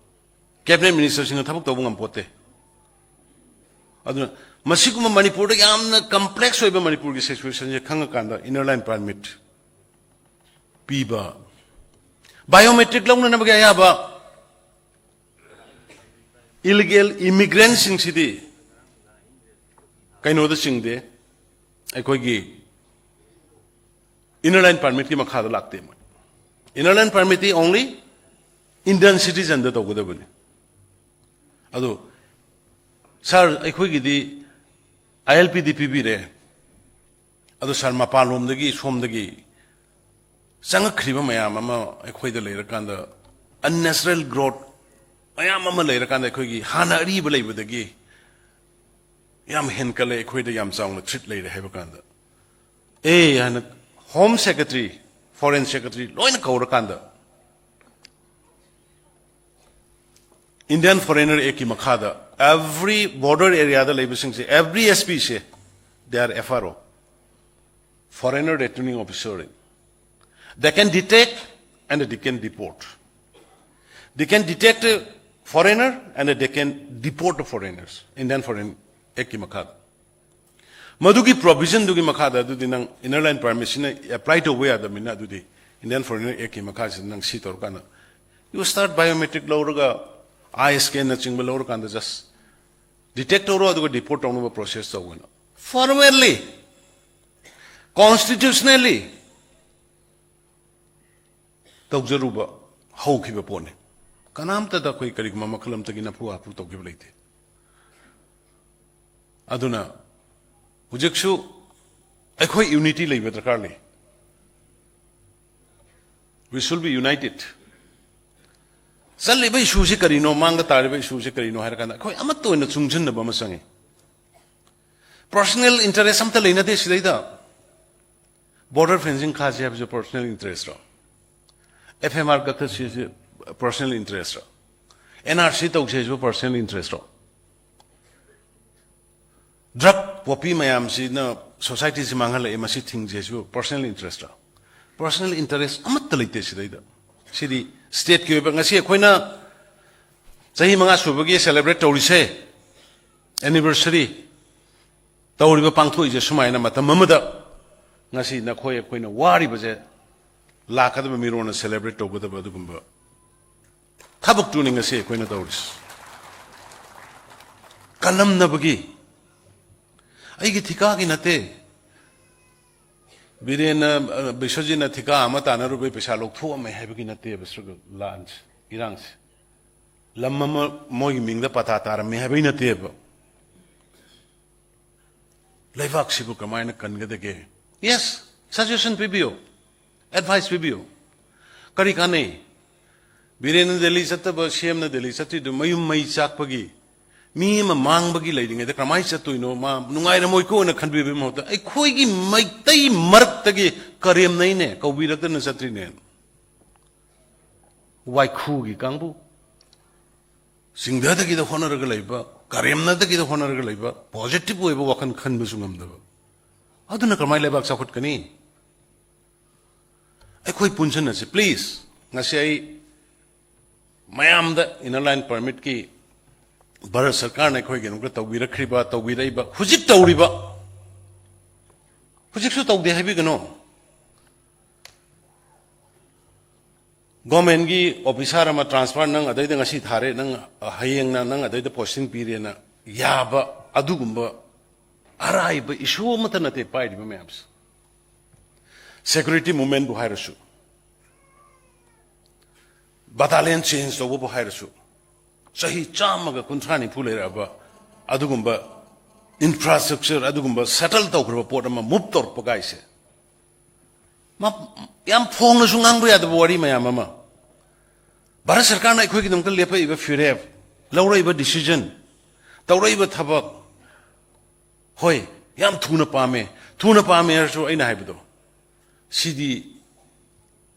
ꯀꯦꯕꯤꯅꯦꯠ ꯃꯤꯅꯤꯁꯇꯔꯁꯤꯡꯅ ꯊꯕꯛ ꯇꯧꯕ ꯉꯝꯄꯣꯠꯇꯦ꯫ ꯑꯗꯨꯅ ꯃꯁꯤꯒꯨꯝꯕ ꯃꯅꯤꯄꯨꯔꯗ ꯌꯥꯝꯅ ꯀꯝꯄ꯭ꯂꯦꯛꯁ ꯑꯣꯏꯕ ꯃꯅꯤꯄꯨꯔꯒꯤ ꯁꯤꯆꯨꯋꯦꯁꯟꯁꯦ ꯈꯪꯉꯀꯥꯟꯗ ꯏꯟꯅꯔ ꯂꯥꯏꯟ ꯄꯔꯃꯤꯠ ꯄꯤꯕ, ꯕꯥꯏꯑꯣꯃꯦꯇ꯭ꯔꯤꯛ ꯂꯧꯅꯅꯕꯒꯤ ꯑꯌꯥꯕ, ꯏꯂꯤꯒꯦꯜ ꯏꯃꯤꯒ꯭ꯔꯦꯟꯁꯤꯡꯁꯤꯗꯤ ꯀꯩꯅꯣꯗ ꯆꯤꯡꯗꯦ, ꯑꯩꯈꯣꯏꯒꯤ ꯏꯟꯅꯔ ꯂꯥꯏꯟ ꯄꯔꯃꯤꯠꯀꯤ ꯃꯈꯥꯗ ꯂꯥꯛꯇꯦ꯫ ꯃꯣꯏ ꯏꯟꯅꯔ ꯂꯥꯏꯟ ꯄꯔꯃꯤꯠꯇꯤ ꯑꯣꯡꯂꯤ ꯏꯟꯗꯤꯌꯟ ꯁꯤꯇꯤꯖꯟꯗ ꯇꯧꯒꯗꯕꯅꯤ꯫ ꯑꯗꯣ ꯁꯥꯔ, ꯑꯩꯈꯣꯏꯒꯤꯗꯤ ꯑꯥꯏ ꯑꯦꯜ ꯄꯤꯗꯤ ꯄꯤꯕꯤꯔꯦ, ꯑꯗꯣ ꯁꯥꯔ, ꯃꯄꯥꯟꯂꯣꯝꯗꯒꯤ, ꯁꯣꯝꯗꯒꯤ ꯆꯪꯉꯛꯈ꯭ꯔꯤꯕ ꯃꯌꯥꯝ ꯑꯃ ꯑꯩꯈꯣꯏꯗ ꯂꯩꯔꯀꯥꯟꯗ, ꯑꯟꯅꯦꯆꯔꯦꯜ ꯒ꯭ꯔꯣꯠ ꯃꯌꯥꯝ ꯑꯃ ꯂꯩꯔꯀꯥꯟꯗ, ꯑꯩꯈꯣꯏꯒꯤ ꯍꯥꯟꯅ ꯑꯔꯤꯕ ꯂꯩꯕꯗꯒꯤ ꯌꯥꯝ ꯍꯦꯟꯀꯠꯂꯦ, ꯑꯩꯈꯣꯏꯗ ꯌꯥꯝ ꯆꯥꯎꯅ ꯊ꯭ꯔꯤꯠ ꯂꯩꯔꯦ ꯍꯥꯏꯕ ꯀꯥꯟꯗ, ꯑꯦ ꯍꯥꯏꯅ ꯍꯣꯝ ꯁꯦꯀ꯭ꯔꯦꯇꯔꯤ, ꯐꯣꯔꯦꯟ ꯁꯦꯀ꯭ꯔꯦꯇꯔꯤ ꯂꯣꯏꯅ ꯀꯧꯔꯀꯥꯟꯗ, ꯏꯟꯗꯤꯌꯟ ꯐꯣꯔꯦꯅꯔ ꯑꯦꯛꯀꯤ ꯃꯈꯥꯗ ꯑꯦꯚ꯭ꯔꯤ ꯕꯣꯔꯗꯔ ꯑꯦꯔꯤꯌꯥꯗ ꯂꯩꯕꯁꯤꯡꯁꯦ, ꯑꯦꯚ꯭ꯔꯤ ꯑꯦꯁ ꯄꯤꯁꯦ, they are F R O, foreigner returning officer. They can detect and they can deport. They can detect a foreigner and they can deport the foreigners, Indian Foreign Act ꯀꯤ ꯃꯈꯥꯗ꯫ ꯃꯗꯨꯒꯤ ꯄ꯭ꯔꯣꯚꯤꯖꯟꯗꯨꯒꯤ ꯃꯈꯥꯗ ꯑꯗꯨꯗꯤ ꯅꯪ inner line ꯄꯔꯃꯤꯠꯁꯤꯅ apply ꯇꯧꯕ ꯌꯥꯗꯕꯅꯤꯅ, ꯑꯗꯨꯗꯤ Indian foreigner ꯑꯦꯛꯀꯤ ꯃꯈꯥꯁꯤꯗ ꯅꯪ ꯁꯤ ꯇꯧꯔꯀꯥꯟꯗ, ꯌꯨ ꯁ꯭ꯇꯥꯔꯠ ꯕꯥꯏꯑꯣꯃꯦꯇ꯭ꯔꯤꯛ ꯂꯧꯔꯒ, ꯑꯥꯏ ꯁ꯭ꯀꯦꯟꯅꯆꯤꯡꯕ ꯂꯧꯔꯀꯥꯟꯗ ꯖꯁ ꯗꯤꯇꯦꯛ ꯇꯧꯔꯣ, ꯑꯗꯨꯒ ꯗꯤꯄꯣꯔꯠ ꯇꯧꯅꯕ ꯄ꯭ꯔꯣꯁꯦꯁ ꯇꯧꯕꯅ ꯐꯣꯔꯃꯦꯜꯂꯤ, ꯀꯣꯟꯁꯇꯤꯇ꯭ꯌꯨꯁꯅꯦꯜꯂꯤ ꯇꯧꯖꯔꯨꯕ ꯍꯧꯈꯤꯕ ꯄꯣꯠꯅꯤ꯫ ꯀꯅꯥꯝꯇꯗ ꯑꯩꯈꯣꯏ ꯀꯔꯤꯒꯨꯝꯕ ꯃꯈꯜ ꯑꯃꯠꯇꯒꯤ ꯅꯐꯨ ꯍꯥꯐꯨ ꯇꯧꯈꯤꯕ ꯂꯩꯇꯦ꯫ ꯑꯗꯨꯅ ꯍꯧꯖꯤꯛꯁꯨ ꯑꯩꯈꯣꯏ ꯌꯨꯅꯤꯇꯤ ꯂꯩꯕ ꯗꯔꯀꯥꯔ ꯂꯩ꯫ We should be united. ꯆꯠꯂꯤꯕ ꯏꯁꯨꯁꯤ ꯀꯔꯤꯅꯣ, ꯃꯥꯡꯗ ꯇꯥꯔꯤꯕ ꯏꯁꯨꯁꯤ ꯀꯔꯤꯅꯣ ꯍꯥꯏꯔꯀꯥꯟꯗ ꯑꯩꯈꯣꯏ ꯑꯃꯠꯇ ꯑꯣꯏꯅ ꯆꯨꯡꯁꯤꯟꯅꯕ ꯑꯃ ꯆꯪꯉꯤ꯫ ꯄꯔꯁꯣꯅꯦꯜ ꯏꯟꯇꯔꯦꯁ ꯑꯝꯇ ꯂꯩꯅꯗꯦ ꯁꯤꯗꯩꯗ꯫ ꯕꯣꯔꯗꯔ ꯐꯦꯟꯁꯤꯡ ꯈꯥꯁꯤ ꯍꯥꯏꯕꯁꯤ ꯄꯔꯁꯣꯅꯦꯜ ꯏꯟꯇꯔꯦꯁꯔꯣ? ꯑꯦꯐ ꯑꯦꯝ ꯑꯥꯔ ꯀꯛꯊꯠꯁꯤ ꯍꯥꯏꯁꯤ ꯄꯔꯁꯣꯅꯦꯜ ꯏꯟꯇꯔꯦꯁꯔꯣ? ꯑꯦꯟ ꯑꯥꯔ ꯁꯤ ꯇꯧꯁꯦ ꯍꯥꯏꯁꯤꯕꯨ personal interest ꯔꯣ? ꯗ꯭ꯔꯒ ꯄꯣꯄꯤ ꯃꯌꯥꯝꯁꯤꯅ ꯁꯣꯁꯥꯏꯇꯤꯁꯤ ꯃꯥꯡꯍꯜꯂꯛꯑꯦ, ꯃꯁꯤ ꯊꯤꯡꯁꯦ ꯍꯥꯏꯁꯤꯕꯨ personal interest ꯔꯣ? Personal interest ꯑꯃꯠꯇ ꯂꯩꯇꯦ ꯁꯤꯗꯩꯗ꯫ ꯁꯤꯗꯤ ꯁ꯭ꯇꯦꯠꯀꯤ ꯑꯣꯏꯕ, ꯉꯁꯤ ꯑꯩꯈꯣꯏꯅ ꯆꯍꯤ ꯃꯉꯥ ꯁꯨꯕꯒꯤ ꯁꯦꯂꯦꯕ꯭ꯔꯦꯠ ꯇꯧꯔꯤꯁꯦ, ꯑꯦꯅꯤꯚꯔꯁꯔꯤ ꯇꯧꯔꯤꯕ, ꯄꯥꯡꯊꯣꯛꯏꯁꯦ ꯁꯨꯃꯥꯏꯅ ꯃꯇꯝ ꯑꯃꯗ ꯉꯁꯤ ꯅꯈꯣꯏ ꯑꯩꯈꯣꯏꯅ ꯋꯥꯔꯤꯕꯁꯦ ꯂꯥꯛꯀꯗꯕ ꯃꯤꯔꯣꯟꯅ ꯁꯦꯂꯦꯕ꯭ꯔꯦꯠ ꯇꯧꯒꯗꯕ ꯑꯗꯨꯒꯨꯝꯕ ꯊꯕꯛꯇꯨꯅꯤ ꯉꯁꯤ ꯑꯩꯈꯣꯏꯅ ꯇꯧꯔꯤꯁꯤ꯫ ꯀꯜꯂꯝꯅꯕꯒꯤ, ꯑꯩꯒꯤ ꯊꯤꯀꯥꯒꯤ ꯅꯠꯇꯦ꯫ ꯕꯤꯔꯦꯟꯅ, ꯑ, ꯕꯤꯁ꯭ꯋꯖꯤꯠꯅ ꯊꯤꯀꯥ ꯑꯃ ꯇꯥꯟꯅꯔꯨꯕꯩ ꯄꯩꯁꯥ ꯂꯧꯊꯣꯛꯑꯝꯃꯦ ꯍꯥꯏꯕꯒꯤ ꯅꯠꯇꯦꯕ ꯁ꯭ꯇ꯭ꯔꯒꯜ, ꯂꯥꯟꯁꯦ, ꯏꯔꯥꯡꯁꯦ꯫ ꯂꯝ ꯑꯃ ꯃꯣꯏꯒꯤ ꯃꯤꯡꯗ ꯄꯇꯥ ꯇꯥꯔꯝꯃꯦ ꯍꯥꯏꯕꯒꯤ ꯅꯠꯇꯦꯕ꯫ ꯂꯩꯕꯥꯛꯁꯤꯕꯨ ꯀꯃꯥꯏꯅ ꯀꯟꯒꯗꯒꯦ? ꯌꯦꯁ, ꯁꯖꯦꯁꯟ ꯄꯤꯕꯤꯌꯨ, ꯑꯦꯗꯚꯥꯏꯁ ꯄꯤꯕꯤꯌꯨ꯫ ꯀꯔꯤ ꯀꯥꯟꯅꯩ? ꯕꯤꯔꯦꯟꯅ ꯗꯦꯜꯂꯤ ꯆꯠꯇꯕ, ꯁꯤ ꯑꯦꯝꯅ ꯗꯦꯜꯂꯤ ꯆꯠꯇ꯭ꯔꯤꯗꯨ ꯃꯌꯨꯝ ꯃꯩ ꯆꯥꯛꯄꯒꯤ, ꯃꯤ ꯑꯃ ꯃꯥꯡꯕꯒꯤ ꯂꯩꯔꯤꯉꯩꯗ ꯀꯃꯥꯏꯅ ꯆꯠꯇꯣꯏꯅꯣ? ꯃꯥ ꯅꯨꯡꯉꯥꯏꯔꯝꯃꯣꯏꯀꯣꯅ ꯈꯟꯕꯤꯕꯒꯤ ꯃꯍꯨꯠꯇ ꯑꯩꯈꯣꯏꯒꯤ ꯃꯩꯇꯩ ꯃꯔꯛꯇꯒꯤ ꯀꯔꯦꯝꯅꯩꯅꯦ, ꯀꯧꯕꯤꯔꯛꯇꯅ ꯆꯠꯇ꯭ꯔꯤꯅꯦ꯫ ꯋꯥꯏꯈꯨꯒꯤ ꯀꯥꯡꯕꯨ, ꯆꯤꯡꯊꯗꯒꯤꯗ ꯍꯣꯠꯅꯔꯒ ꯂꯩꯕ, ꯀꯔꯦꯝꯅꯗꯒꯤꯗ ꯍꯣꯠꯅꯔꯒ ꯂꯩꯕ, ꯄꯣꯖꯤꯇꯤꯚ ꯑꯣꯏꯕ ꯋꯥꯈꯜ ꯈꯟꯕꯁꯨ ꯉꯝꯗꯕ, ꯑꯗꯨꯅ ꯀꯃꯥꯏꯅ ꯂꯩꯕꯥꯛ ꯆꯥꯎꯈꯠꯀꯅꯤ? ꯑꯩꯈꯣꯏ ꯄꯨꯟꯁꯤꯟꯅꯁꯤ, ꯄ꯭ꯂꯤꯖ꯫ ꯉꯁꯤ ꯑꯩ ꯃꯌꯥꯝꯗ ꯏꯅꯔ ꯂꯥꯏꯟ ꯄꯔꯃꯤꯠꯀꯤ ꯚꯥꯔꯠ ꯁꯔꯀꯥꯔꯅ ꯑꯩꯈꯣꯏꯒꯤꯗꯃꯛꯇ ꯇꯧꯕꯤꯔꯛꯈ꯭ꯔꯤꯕ, ꯇꯧꯕꯤꯔꯛꯏꯕ, ꯍꯧꯖꯤꯛ ꯇꯧꯔꯤꯕ, ꯍꯧꯖꯤꯛꯁꯨ ꯇꯧꯗꯦ ꯍꯥꯏꯕꯤꯒꯅꯨ꯫ ꯒꯣꯔꯃꯦꯟꯒꯤ ꯑꯣꯐꯤꯁꯥꯔ ꯑꯃ ꯇ꯭ꯔꯥꯟꯁꯐꯔ, ꯅꯪ ꯑꯗꯩꯗ ꯉꯁꯤ ꯊꯥꯔꯦ, ꯅꯪ ꯍꯌꯦꯡꯅ ꯅꯪ ꯑꯗꯩꯗ ꯄꯣꯁꯇꯤꯡ ꯄꯤꯔꯦꯅ ꯌꯥꯕ ꯑꯗꯨꯒꯨꯝꯕ ꯑꯔꯥꯏꯕ ꯏꯁꯨ ꯑꯃꯠꯇ ꯅꯠꯇꯦ ꯄꯥꯏꯔꯤꯕ ꯃꯌꯥꯝꯁꯦ꯫ ꯁꯦꯀ꯭ꯌꯨꯔꯤꯇꯤ ꯃꯨꯚꯃꯦꯟꯕꯨ ꯍꯥꯏꯔꯁꯨ, ꯕꯇꯥꯂꯤꯌꯟ ꯆꯦꯟꯖ ꯇꯧꯕꯕꯨ ꯍꯥꯏꯔꯁꯨ, ꯆꯍꯤ ꯆꯥꯝꯃꯒ ꯀꯨꯟꯊ꯭ꯔꯥ ꯅꯤꯐꯨ ꯂꯩꯔꯛꯑꯕ ꯑꯗꯨꯒꯨꯝꯕ ꯏꯟꯐ꯭ꯔꯥꯁ꯭ꯇ꯭ꯔꯛꯆꯔ, ꯑꯗꯨꯒꯨꯝꯕ ꯁꯦꯇꯜ ꯇꯧꯈ꯭ꯔꯕ ꯄꯣꯠ ꯑꯃ ꯃꯨꯚ ꯇꯧꯔꯛꯄ ꯀꯥꯏꯁꯦ, ꯃ-, ꯌꯥꯝ ꯐꯣꯡꯅꯁꯨ ꯉꯥꯡꯕ ꯌꯥꯗꯕ ꯋꯥꯔꯤ ꯃꯌꯥꯝ ꯑꯃ꯫ ꯚꯥꯔꯠ ꯁꯔꯀꯥꯔꯅ ꯑꯩꯈꯣꯏꯒꯤꯗꯃꯛꯇ ꯂꯦꯞꯄꯛꯏꯕ ꯐꯤꯔꯦꯞ, ꯂꯧꯔꯛꯏꯕ ꯗꯤꯁꯤꯖꯟ, ꯇꯧꯔꯛꯏꯕ ꯊꯕꯛ, ꯍꯣꯏ, ꯌꯥꯝ ꯊꯨꯅ ꯄꯥꯝꯃꯦ꯫ ꯊꯨꯅ ꯄꯥꯝꯃꯦ ꯍꯥꯏꯔꯁꯨ ꯑꯩꯅ ꯍꯥꯏꯕꯗꯣ, ꯁꯤꯗꯤ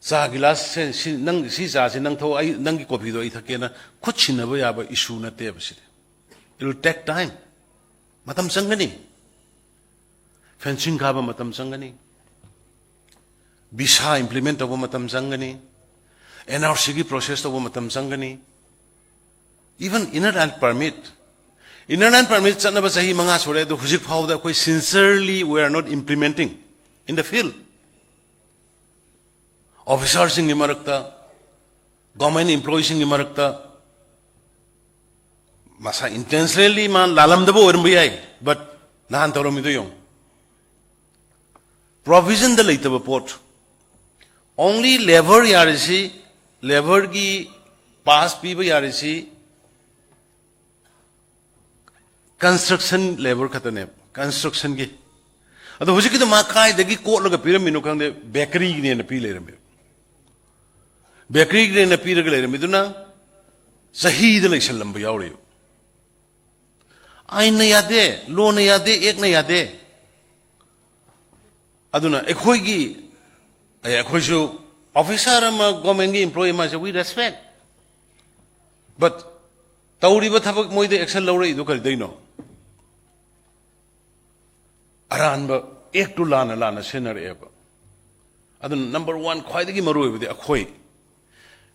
ꯆꯥ ꯒꯤꯂꯥꯁꯁꯦ ꯁꯤ, ꯅꯪ, ꯁꯤ ꯆꯥꯁꯤ ꯅꯪ ꯊꯛꯑꯣ, ꯑꯩ, ꯅꯪꯒꯤ ꯀꯣꯐꯤꯗꯣ ꯑꯩ ꯊꯛꯀꯦꯅ ꯈꯨꯠ ꯁꯤꯟꯅꯕ ꯌꯥꯕ issue ꯅꯠꯇꯦꯕ ꯁꯤꯗꯤ꯫ It will take time. ꯃꯇꯝ ꯆꯪꯒꯅꯤ꯫ Fencing ꯀꯥꯕ ꯃꯇꯝ ꯆꯪꯒꯅꯤ, visa implement ꯇꯧꯕ ꯃꯇꯝ ꯆꯪꯒꯅꯤ, N R C ꯒꯤ process ꯇꯧꯕ ꯃꯇꯝ ꯆꯪꯒꯅꯤ, even inner line permit. Inner line permit ꯆꯠꯅꯕ ꯆꯍꯤ ꯃꯉꯥ ꯁꯨꯔꯦ, ꯑꯗꯨ ꯍꯧꯖꯤꯛ ꯐꯥꯎꯕꯗ ꯑꯩꯈꯣꯏ sincerely we are not implementing in the field. Officerꯁꯤꯡꯒꯤ ꯃꯔꯛꯇ, government employeeꯁꯤꯡꯒꯤ ꯃꯔꯛꯇ, ꯃꯁꯥ intentionally ꯃꯥ ꯂꯥꯜꯂꯝꯗꯕ ꯑꯣꯏꯔꯝꯕ ꯌꯥꯏ, but ꯅꯍꯥꯟ ꯇꯧꯔꯝꯃꯤꯗꯣ ꯌꯦꯡꯉꯨ꯫ Provisionꯗ ꯂꯩꯇꯕ ꯄꯣꯠ, only labour ꯌꯥꯔꯤꯁꯤ, labourꯒꯤ pass ꯄꯤꯕ ꯌꯥꯔꯤꯁꯤ construction labour ꯈꯛꯇꯅꯦꯕ, constructionꯒꯤ꯫ ꯑꯗꯣ ꯍꯧꯖꯤꯛꯀꯤꯗꯣ ꯃꯥ ꯀꯥꯏꯗꯒꯤ ꯀꯣꯠꯂꯒ ꯄꯤꯔꯝꯃꯤꯅꯣ ꯈꯪꯗꯦ, bakeryꯒꯤꯅꯦꯅ ꯄꯤ ꯂꯩꯔꯝꯃꯦꯕ꯫ Bakeryꯒꯤꯅꯦꯅ ꯄꯤꯔꯒ ꯂꯩꯔꯝꯃꯤꯗꯨꯅ ꯆꯍꯤꯗ ꯂꯩꯁꯜꯂꯝꯕ ꯌꯥꯎꯔꯤꯕ꯫ ꯑꯥꯏꯟꯅ ꯌꯥꯗꯦ, lawꯅ ꯌꯥꯗꯦ, actꯅ ꯌꯥꯗꯦ꯫ ꯑꯗꯨꯅ ꯑꯩꯈꯣꯏꯒꯤ, ꯑꯦ, ꯑꯩꯈꯣꯏꯁꯨ officer ꯑꯃ, governmentꯀꯤ employee ꯑꯃꯁꯦ we respect, but ꯇꯧꯔꯤꯕ ꯊꯕꯛ ꯃꯣꯏꯗ action ꯂꯧꯔꯛꯏꯗꯣ ꯀꯔꯤꯗꯩꯅꯣ? ꯑꯔꯥꯟꯕ actꯇꯨ ꯂꯥꯟꯅ ꯂꯥꯟꯅ ꯁꯤꯖꯤꯟꯅꯔꯛꯑꯦꯕ꯫ ꯑꯗꯨꯅ number one ꯈ꯭ꯋꯥꯏꯗꯒꯤ ꯃꯔꯨꯑꯣꯏꯕꯗꯤ ꯑꯩꯈꯣꯏ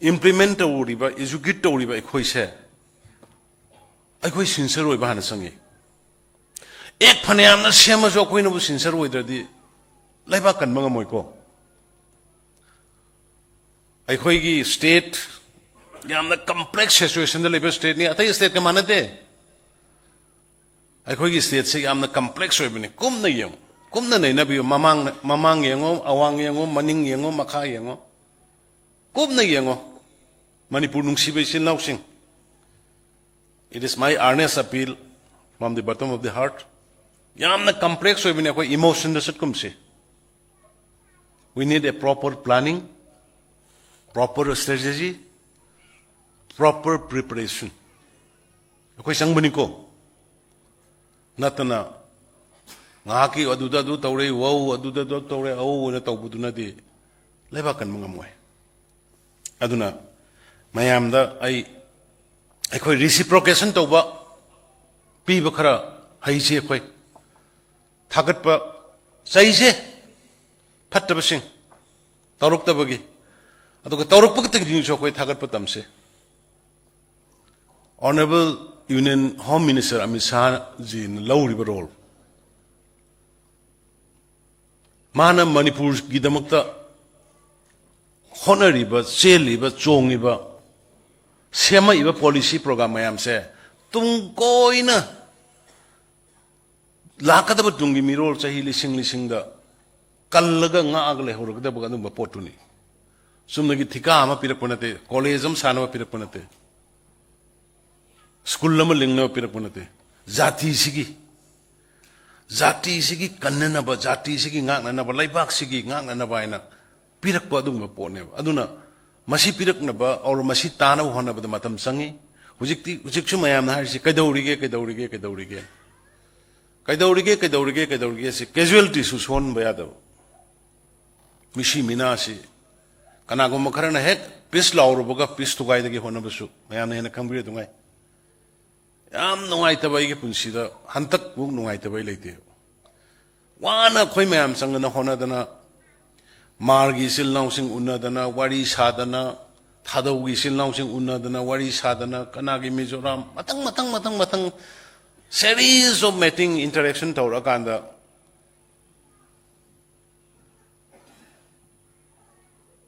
implement ꯇꯧꯔꯤꯕ, execute ꯇꯧꯔꯤꯕ ꯑꯩꯈꯣꯏꯁꯦ, ꯑꯩꯈꯣꯏ sincere ꯑꯣꯏꯕ ꯍꯥꯟꯅ ꯆꯪꯉꯤ꯫ Act ꯐꯅꯌꯥꯝꯅ ꯁꯦꯝꯃꯁꯨ ꯑꯩꯈꯣꯏꯅꯕꯨ sincere ꯑꯣꯏꯗ꯭ꯔꯗꯤ ꯂꯩꯕꯥꯛ ꯀꯟꯕ ꯉꯝꯃꯣꯏꯀꯣ꯫ ꯑꯩꯈꯣꯏꯒꯤ state ꯌꯥꯝꯅ complex situationꯗ ꯂꯩꯕ stateꯅꯤ, ꯑꯇꯩ stateꯀ ꯃꯥꯟꯅꯗꯦ꯫ ꯑꯩꯈꯣꯏꯒꯤ stateꯁꯦ ꯌꯥꯝꯅ complex ꯑꯣꯏꯕꯅꯤ꯫ ꯀꯨꯞꯅ ꯌꯦꯡꯉꯨ, ꯀꯨꯞꯅ ꯅꯩꯅꯕꯤꯌꯨ꯫ ꯃꯃꯥꯡ, ꯃꯃꯥꯡ ꯌꯦꯡꯉꯨ, ꯑꯋꯥꯡ ꯌꯦꯡꯉꯨ, ꯃꯅꯤꯡ ꯌꯦꯡꯉꯨ, ꯃꯈꯥ ꯌꯦꯡꯉꯨ, ꯀꯨꯞꯅ ꯌꯦꯡꯉꯨ꯫ ꯃꯅꯤꯄꯨꯔ ꯅꯨꯡꯁꯤꯕ ꯏꯆꯤꯜ ꯏꯅꯥꯎꯁꯤꯡ, it is my earnest appeal from the bottom of the heart, ꯌꯥꯝꯅ complex ꯑꯣꯏꯕꯅꯤ꯫ ꯑꯩꯈꯣꯏ emotionꯗ ꯆꯠꯀꯨꯝꯁꯤ꯫ We need a proper planning, proper strategy, proper preparation. ꯑꯩꯈꯣꯏ ꯆꯪꯕꯅꯤꯀꯣ꯫ ꯅꯠꯇꯅ ꯉꯥꯏꯍꯥꯛꯀꯤ ꯑꯗꯨꯗ ꯑꯗꯨ ꯇꯧꯔꯦ, ꯋꯧ, ꯑꯗꯨꯗ ꯑꯗꯨ ꯇꯧꯔꯦ, ꯑꯧ ꯑꯅ ꯇꯧꯕꯗꯨꯅꯗꯤ ꯂꯩꯕꯥꯛ ꯀꯟꯕ ꯉꯝꯃꯣꯏ꯫ ꯑꯗꯨꯅ ꯃꯌꯥꯝꯗ ꯑꯩ, ꯑꯩꯈꯣꯏ reciprocation ꯇꯧꯕ, ꯄꯤꯕ ꯈꯔ ꯍꯩꯁꯤ ꯑꯩꯈꯣꯏ꯫ ꯊꯥꯒꯠꯄ ꯆꯩꯁꯦ ꯐꯠꯇꯕꯁꯤꯡ ꯇꯧꯔꯛꯇꯕꯒꯤ, ꯑꯗꯨꯒ ꯇꯧꯔꯛꯄ ꯈꯛꯇꯒꯤꯁꯨ ꯑꯩꯈꯣꯏ ꯊꯥꯒꯠꯄ ꯇꯝꯁꯦ꯫ Honourable Union Home Minister Amit ꯁꯥꯍꯖꯤꯅ ꯂꯧꯔꯤꯕ role, ꯃꯥꯅ ꯃꯅꯤꯄꯨꯔꯒꯤꯗꯃꯛꯇ ꯍꯣꯠꯅꯔꯤꯕ, ꯆꯦꯜꯂꯤꯕ, ꯆꯣꯡꯉꯤꯕ, ꯁꯦꯝꯃꯛꯏꯕ policy program ꯃꯌꯥꯝꯁꯦ ꯇꯨꯡ ꯀꯣꯏꯅ ꯂꯥꯛꯀꯗꯕ ꯇꯨꯡꯒꯤ ꯃꯤꯔꯣꯜ ꯆꯍꯤ ꯂꯤꯁꯤꯡ ꯂꯤꯁꯤꯡꯗ ꯀꯜꯂꯒ ꯉꯥꯛꯑꯒ ꯂꯩꯍꯧꯔꯒꯗꯕ ꯑꯗꯨꯝꯕ ꯄꯣꯠꯇꯨꯅꯤ꯫ ꯆꯨꯝꯅꯒꯤ ꯊꯤꯀꯥ ꯑꯃ ꯄꯤꯔꯛꯄ ꯅꯠꯇꯦ, college ꯑꯃ ꯁꯥꯅꯕ ꯄꯤꯔꯛꯄ ꯅꯠꯇꯦ, school ꯑꯃ ꯂꯤꯡꯅꯕ ꯄꯤꯔꯛꯄ ꯅꯠꯇꯦ꯫ ꯖꯥꯇꯤꯁꯤꯒꯤ, ꯖꯥꯇꯤꯁꯤꯒꯤ ꯀꯟꯅꯅꯕ, ꯖꯥꯇꯤꯁꯤꯒꯤ ꯉꯥꯛꯅꯅꯕ, ꯂꯩꯕꯥꯛꯁꯤꯒꯤ ꯉꯥꯛꯅꯅꯕ ꯍꯥꯏꯅ ꯄꯤꯔꯛꯄ ꯑꯗꯨꯒꯨꯝꯕ ꯄꯣꯠꯅꯦꯕ꯫ ꯑꯗꯨꯅ ꯃꯁꯤ ꯄꯤꯔꯛꯅꯕ, or ꯃꯁꯤ ꯇꯥꯅꯕ ꯍꯣꯠꯅꯕꯗ ꯃꯇꯝ ꯆꯪꯉꯤ꯫ ꯍꯧꯖꯤꯛꯇꯤ, ꯍꯧꯖꯤꯛꯁꯨ ꯃꯌꯥꯝꯅ ꯍꯥꯏꯔꯤꯁꯤ, "ꯀꯩꯗꯧꯔꯤꯒꯦ, ꯀꯩꯗꯧꯔꯤꯒꯦ, ꯀꯩꯗꯧꯔꯤꯒꯦ? ꯀꯩꯗꯧꯔꯤꯒꯦ, ꯀꯩꯗꯧꯔꯤꯒꯦ, ꯀꯩꯗꯧꯔꯤꯒꯦ?" ꯁꯤ casualty ꯁꯨ ꯁꯣꯛꯍꯟꯕ ꯌꯥꯗꯕ꯫ ꯃꯤꯁꯤ ꯃꯤꯅꯥꯁꯤ ꯀꯅꯥꯒꯨꯝꯕ ꯈꯔꯅ ꯍꯦꯛ peace ꯂꯥꯎꯔꯨꯕꯒ peace ꯊꯨꯒꯥꯏꯗꯒꯤ ꯍꯣꯠꯅꯕꯁꯨ ꯃꯌꯥꯝꯅ ꯍꯦꯟꯅ ꯈꯪꯕꯤꯔꯦ꯫ ꯑꯗꯨꯉꯥꯏ ꯌꯥꯝ ꯅꯨꯡꯉꯥꯏꯇꯕ, ꯑꯩꯒꯤ ꯄꯨꯟꯁꯤꯗ ꯍꯟꯇꯛꯃꯨꯛ ꯅꯨꯡꯉꯥꯏꯇꯕ ꯑꯩ ꯂꯩꯇꯦ꯫ ꯋꯥꯅ ꯑꯩꯈꯣꯏ ꯃꯌꯥꯝ ꯆꯪꯗꯅ ꯍꯣꯠꯅꯗꯅ, ꯃꯥꯔꯒꯤ ꯏꯆꯤꯜ ꯏꯅꯥꯎꯁꯤꯡ ꯎꯅꯗꯅ, ꯋꯥꯔꯤ ꯁꯥꯗꯅ, ꯊꯥꯗꯧꯒꯤ ꯏꯆꯤꯜ ꯏꯅꯥꯎꯁꯤꯡ ꯎꯅꯗꯅ, ꯋꯥꯔꯤ ꯁꯥꯗꯅ, ꯀꯅꯥꯒꯤ ꯃꯤꯖꯣꯔꯥꯝ, ꯃꯊꯪ, ꯃꯊꯪ, ꯃꯊꯪ, ꯃꯊꯪ series of meeting, interaction ꯇꯧꯔꯛꯑꯀꯥꯟꯗ,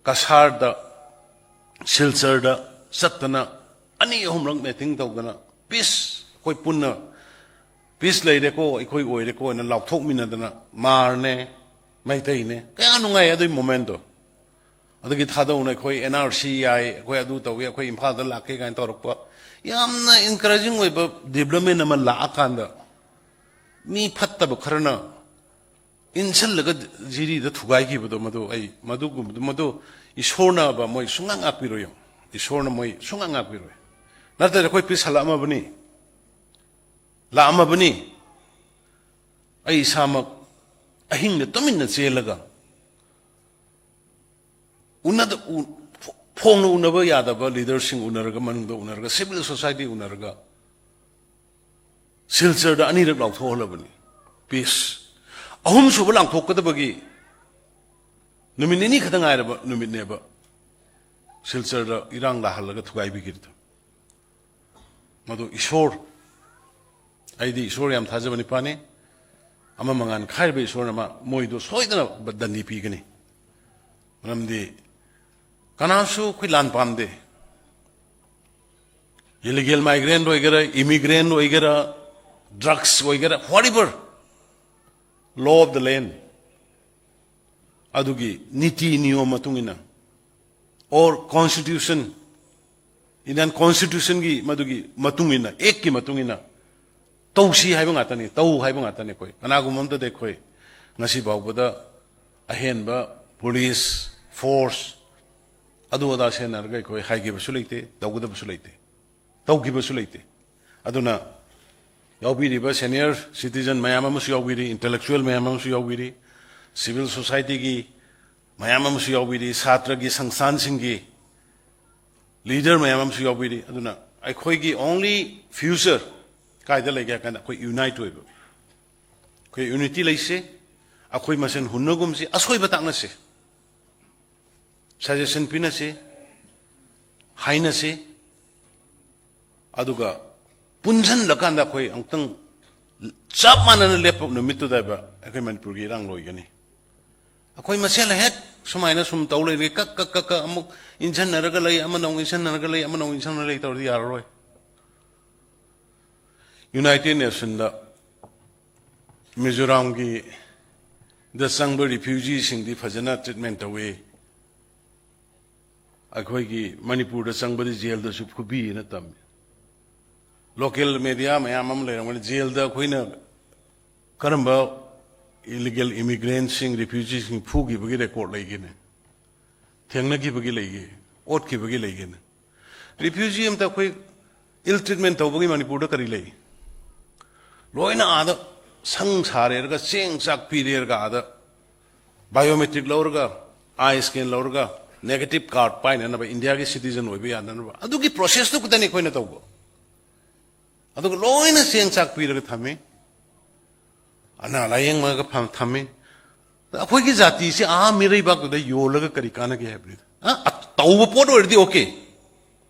ꯀꯁꯥꯔꯗ, ꯁꯤꯜꯆꯔꯗ ꯆꯠꯇꯅ ꯑꯅꯤ ꯑꯍꯨꯝꯂꯛ meeting ꯇꯧꯗꯅ, "Peace, ꯑꯩꯈꯣꯏ ꯄꯨꯟꯅ peace ꯂꯩꯔꯦꯀꯣ, ꯑꯩꯈꯣꯏ ꯑꯣꯏꯔꯦꯀꯣ" ꯍꯥꯏꯅ ꯂꯥꯎꯊꯣꯛꯃꯤꯟꯅꯗꯅ, ꯃꯥꯔꯅꯦ, ꯃꯩꯇꯩꯅꯦ, ꯀꯌꯥ ꯅꯨꯡꯉꯥꯏ ꯑꯗꯨꯒꯤ moment ꯇꯣ꯫ ꯑꯗꯒꯤ ꯊꯥꯗꯧꯅ ꯑꯩꯈꯣꯏ N R C ꯌꯥꯏ, ꯑꯩꯈꯣꯏ ꯑꯗꯨ ꯇꯧꯏ, ꯑꯩꯈꯣꯏ ꯏꯝꯐꯥꯜꯗ ꯂꯥꯛꯀꯦ ꯀꯥꯏꯅ ꯇꯧꯔꯛꯄ, ꯌꯥꯝꯅ encouraging ꯑꯣꯏꯕ development ꯑꯃ ꯂꯥꯛꯑꯀꯥꯟꯗ, ꯃꯤ ꯐꯠꯇꯕ ꯈꯔꯅ ꯏꯟꯁꯤꯜꯂꯒ ꯖꯤꯔꯤꯗ ꯊꯨꯒꯥꯏꯈꯤꯕꯗꯣ, ꯃꯗꯨ ꯑꯩ, ꯃꯗꯨꯒꯨꯝꯕꯗꯨ, ꯃꯗꯨ ꯏꯁꯣꯔꯅꯕ ꯃꯣꯏ ꯁꯨꯡꯉꯥꯛ ꯉꯥꯛꯄꯤꯔꯣꯏ꯫ ꯌꯦꯡꯉꯨ, ꯏꯁꯣꯔꯅ ꯃꯣꯏ ꯁꯨꯡꯉꯥꯛ ꯉꯥꯛꯄꯤꯔꯣꯏ꯫ ꯅꯠꯇ꯭ꯔꯗꯤ ꯑꯩꯈꯣꯏ peace ꯍꯜꯂꯛꯑꯝꯃꯕꯅꯤ, ꯂꯥꯛꯑꯝꯃꯕꯅꯤ꯫ ꯑꯩ ꯏꯁꯥꯃꯛ ꯑꯍꯤꯡꯗ ꯇꯨꯃꯤꯟꯅ ꯆꯦꯜꯂꯒ ꯎꯅꯗ ꯎ- ꯐꯣꯡꯅ ꯎꯅꯕ ꯌꯥꯗꯕ ꯂꯤꯗꯔꯁꯤꯡ ꯎꯅꯔꯒ, ꯃꯅꯨꯡꯗ ꯎꯅꯔꯒ, ꯁꯤꯚꯤꯜ ꯁꯣꯁꯥꯏꯇꯤ ꯎꯅꯔꯒ ꯁꯤꯜꯆꯔꯗ ꯑꯅꯤꯔꯛ ꯂꯥꯎꯊꯣꯛꯍꯜꯂꯕꯅꯤ꯫ ꯄꯤꯁ ꯑꯍꯨꯝꯁꯨꯕ ꯂꯥꯎꯊꯣꯛꯀꯗꯕꯒꯤ ꯅꯨꯃꯤꯠ ꯅꯤꯅꯤ ꯈꯛꯇ ꯉꯥꯏꯔꯕ ꯅꯨꯃꯤꯠꯅꯦꯕ ꯁꯤꯜꯆꯔꯗ ꯏꯔꯥꯡ ꯂꯥꯛꯍꯜꯂꯒ ꯊꯨꯒꯥꯏꯕꯤꯈꯤꯕꯗꯣ꯫ ꯃꯗꯨ ꯏꯁꯣꯔ, ꯑꯩꯗꯤ ꯏꯁꯣꯔ ꯌꯥꯝ ꯊꯥꯖꯕ ꯅꯤꯄꯥꯅꯤ꯫ ꯑꯃ ꯃꯉꯥꯟ ꯈꯥꯏꯔꯤꯕ ꯏꯁꯣꯔꯅ ꯃꯥ ꯃꯣꯏꯗꯣ ꯁꯣꯏꯗꯅ ꯗꯟꯗꯤ ꯄꯤꯒꯅꯤ꯫ ꯃꯔꯝꯗꯤ ꯀꯅꯥꯁꯨ ꯑꯩꯈꯣꯏ ꯂꯥꯟ ꯄꯥꯝꯗꯦ꯫ ꯏꯂꯤꯒꯦꯜ ꯃꯥꯏꯒ꯭ꯔꯦꯟ ꯑꯣꯏꯒꯦꯔꯥ, ꯏꯃꯤꯒ꯭ꯔꯦꯟ ꯑꯣꯏꯒꯦꯔꯥ, ꯗ꯭ꯔꯒꯁ ꯑꯣꯏꯒꯦꯔꯥ, whatever, law of the land, ꯑꯗꯨꯒꯤ ꯅꯤꯇꯤ ꯅꯤꯌꯣꯝ ꯃꯇꯨꯡ ꯏꯟꯅ, or constitution, Indian constitutionꯒꯤ ꯃꯗꯨꯒꯤ ꯃꯇꯨꯡ ꯏꯟꯅ, ꯑꯦꯛꯀꯤ ꯃꯇꯨꯡ ꯏꯟꯅ ꯇꯧꯁꯤ ꯍꯥꯏꯕ ꯉꯥꯛꯇꯅꯤ, ꯇꯧ ꯍꯥꯏꯕ ꯉꯥꯛꯇꯅꯤ꯫ ꯑꯩꯈꯣꯏ ꯀꯅꯥꯒꯨꯝꯕ ꯑꯝꯇꯗꯤ ꯑꯩꯈꯣꯏ ꯉꯁꯤ ꯐꯥꯎꯕꯗ ꯑꯍꯦꯟꯕ ꯄꯨꯂꯤꯁ ꯐꯣꯔꯁ ꯑꯗꯨ ꯑꯗꯥ ꯁꯦꯟꯅꯔꯒ ꯑꯩꯈꯣꯏ ꯍꯥꯏꯈꯤꯕꯁꯨ ꯂꯩꯇꯦ, ꯇꯧꯒꯗꯕꯁꯨ ꯂꯩꯇꯦ, ꯇꯧꯈꯤꯕꯁꯨ ꯂꯩꯇꯦ꯫ ꯑꯗꯨꯅ ꯌꯥꯎꯕꯤꯔꯤꯕ senior citizen ꯃꯌꯥꯝ ꯑꯃꯁꯨ ꯌꯥꯎꯕꯤꯔꯤ, intellectual ꯃꯌꯥꯝ ꯑꯃꯁꯨ ꯌꯥꯎꯕꯤꯔꯤ, civil societyꯒꯤ ꯃꯌꯥꯝ ꯑꯃꯁꯨ ꯌꯥꯎꯕꯤꯔꯤ, ꯁꯥꯇ꯭ꯔꯒꯤ ꯁꯪꯁꯊꯥꯟꯁꯤꯡꯒꯤ leader ꯃꯌꯥꯝ ꯑꯃꯁꯨ ꯌꯥꯎꯕꯤꯔꯤ꯫ ꯑꯗꯨꯅ ꯑꯩꯈꯣꯏꯒꯤ only future ꯀꯥꯏꯗ ꯂꯩꯒꯦ ꯍꯥꯏ ꯀꯥꯟꯗ ꯑꯩꯈꯣꯏ unite ꯑꯣꯏꯕ, ꯑꯩꯈꯣꯏ unity ꯂꯩꯁꯦ, ꯑꯩꯈꯣꯏ ꯃꯁꯦꯟ ꯍꯨꯟꯅꯒꯨꯝꯁꯤ, ꯑꯁꯣꯏꯕ ꯇꯥꯛꯅꯁꯦ, suggestion ꯄꯤꯅꯁꯤ, ꯍꯥꯏꯅꯁꯤ, ꯑꯗꯨꯒ ꯄꯨꯟꯁꯤꯜꯂꯀꯥꯟꯗ ꯑꯩꯈꯣꯏ ꯑꯃꯨꯛꯇꯪ ꯆꯞ ꯃꯥꯟꯅꯅ ꯂꯦꯞꯄ ꯅꯨꯃꯤꯠꯇꯨꯗ ꯑꯩꯈꯣꯏ ꯃꯅꯤꯄꯨꯔꯒꯤ ꯏꯔꯥꯡ ꯂꯣꯏꯒꯅꯤ꯫ ꯑꯩꯈꯣꯏ ꯃꯁꯦꯜ ꯍꯦꯛ ꯁꯨꯃꯥꯏꯅ ꯁꯨꯝ ꯇꯧ ꯂꯩꯔꯦ, ꯀꯛ ꯀꯛ ꯀꯛ ꯀꯛ ꯑꯃꯨꯛ ꯏꯟꯁꯤꯟꯅꯔꯒ ꯂꯩ, ꯑꯃꯅ ꯑꯃꯨꯛ ꯏꯟꯁꯤꯟꯅꯔꯒ ꯂꯩ, ꯑꯃꯅ ꯑꯃꯨꯛ ꯏꯟꯁꯤꯟꯅꯔꯒ ꯂꯩ ꯇꯧꯔꯗꯤ ꯌꯥꯔꯔꯣꯏ꯫ United Nationꯗ ꯃꯤꯖꯣꯔꯥꯝꯒꯤ ꯗ ꯆꯪꯕ refugeeꯁꯤꯡꯗꯤ ꯐꯖꯅ treatment ꯇꯧꯏ꯫ ꯑꯩꯈꯣꯏꯒꯤ ꯃꯅꯤꯄꯨꯔꯗ ꯆꯪꯕꯗꯤ ꯖꯦꯜꯗꯁꯨ ꯐꯨꯕꯤꯅ ꯇꯝꯃꯤ꯫ Local media ꯃꯌꯥꯝ ꯑꯃ ꯂꯩꯔꯝꯒꯅꯤ, ꯖꯦꯜꯗ ꯑꯩꯈꯣꯏꯅ ꯀꯔꯝꯕ illegal immigrantꯁꯤꯡ, refugeeꯁꯤꯡ ꯐꯨꯈꯤꯕꯒꯤ record ꯂꯩꯒꯦꯅꯦ? ꯊꯦꯡꯅꯈꯤꯕꯒꯤ ꯂꯩꯒꯦ? ꯑꯣꯠꯈꯤꯕꯒꯤ ꯂꯩꯒꯦꯅꯦ? Refugee ꯑꯝꯇ ꯑꯩꯈꯣꯏ ill treatment ꯇꯧꯕꯒꯤ ꯃꯅꯤꯄꯨꯔꯗ ꯀꯔꯤ ꯂꯩ? ꯂꯣꯏꯅ ꯑꯥꯗ ꯁꯪ ꯁꯥꯔꯦꯔꯒ, ꯆꯦꯡ ꯆꯥꯛ ꯄꯤꯔꯦꯔꯒ, ꯑꯥꯗ biometric ꯂꯧꯔꯒ, eye scan ꯂꯧꯔꯒ, negative card ꯄꯥꯏꯅꯅꯕ, ꯏꯟꯗꯤꯌꯥꯒꯤ citizen ꯑꯣꯏꯕ ꯌꯥꯅꯅꯕ, ꯑꯗꯨꯒꯤ process ꯇꯨ ꯈꯛꯇꯅꯤ ꯑꯩꯈꯣꯏꯅ ꯇꯧꯕ꯫ ꯑꯗꯨꯒ ꯂꯣꯏꯅ ꯆꯦꯡ ꯆꯥꯛ ꯄꯤꯔꯒ ꯊꯝꯃꯤ꯫ ꯑꯅꯥ ꯂꯥꯌꯦꯡꯕꯒ ꯐ-, ꯊꯝꯃꯤ꯫ ꯑꯩꯈꯣꯏꯒꯤ ꯖꯥꯇꯤꯁꯤ ꯑꯥ ꯃꯤꯔꯩꯕꯥꯛꯇꯨꯗ ꯌꯣꯜꯂꯒ ꯀꯔꯤ ꯀꯥꯟꯅꯒꯦ ꯍꯥꯏꯕꯅꯤꯗ꯫ ꯑ, ꯑ, ꯇꯧꯕ ꯄꯣꯠ ꯑꯣꯏꯔꯗꯤ okay꯫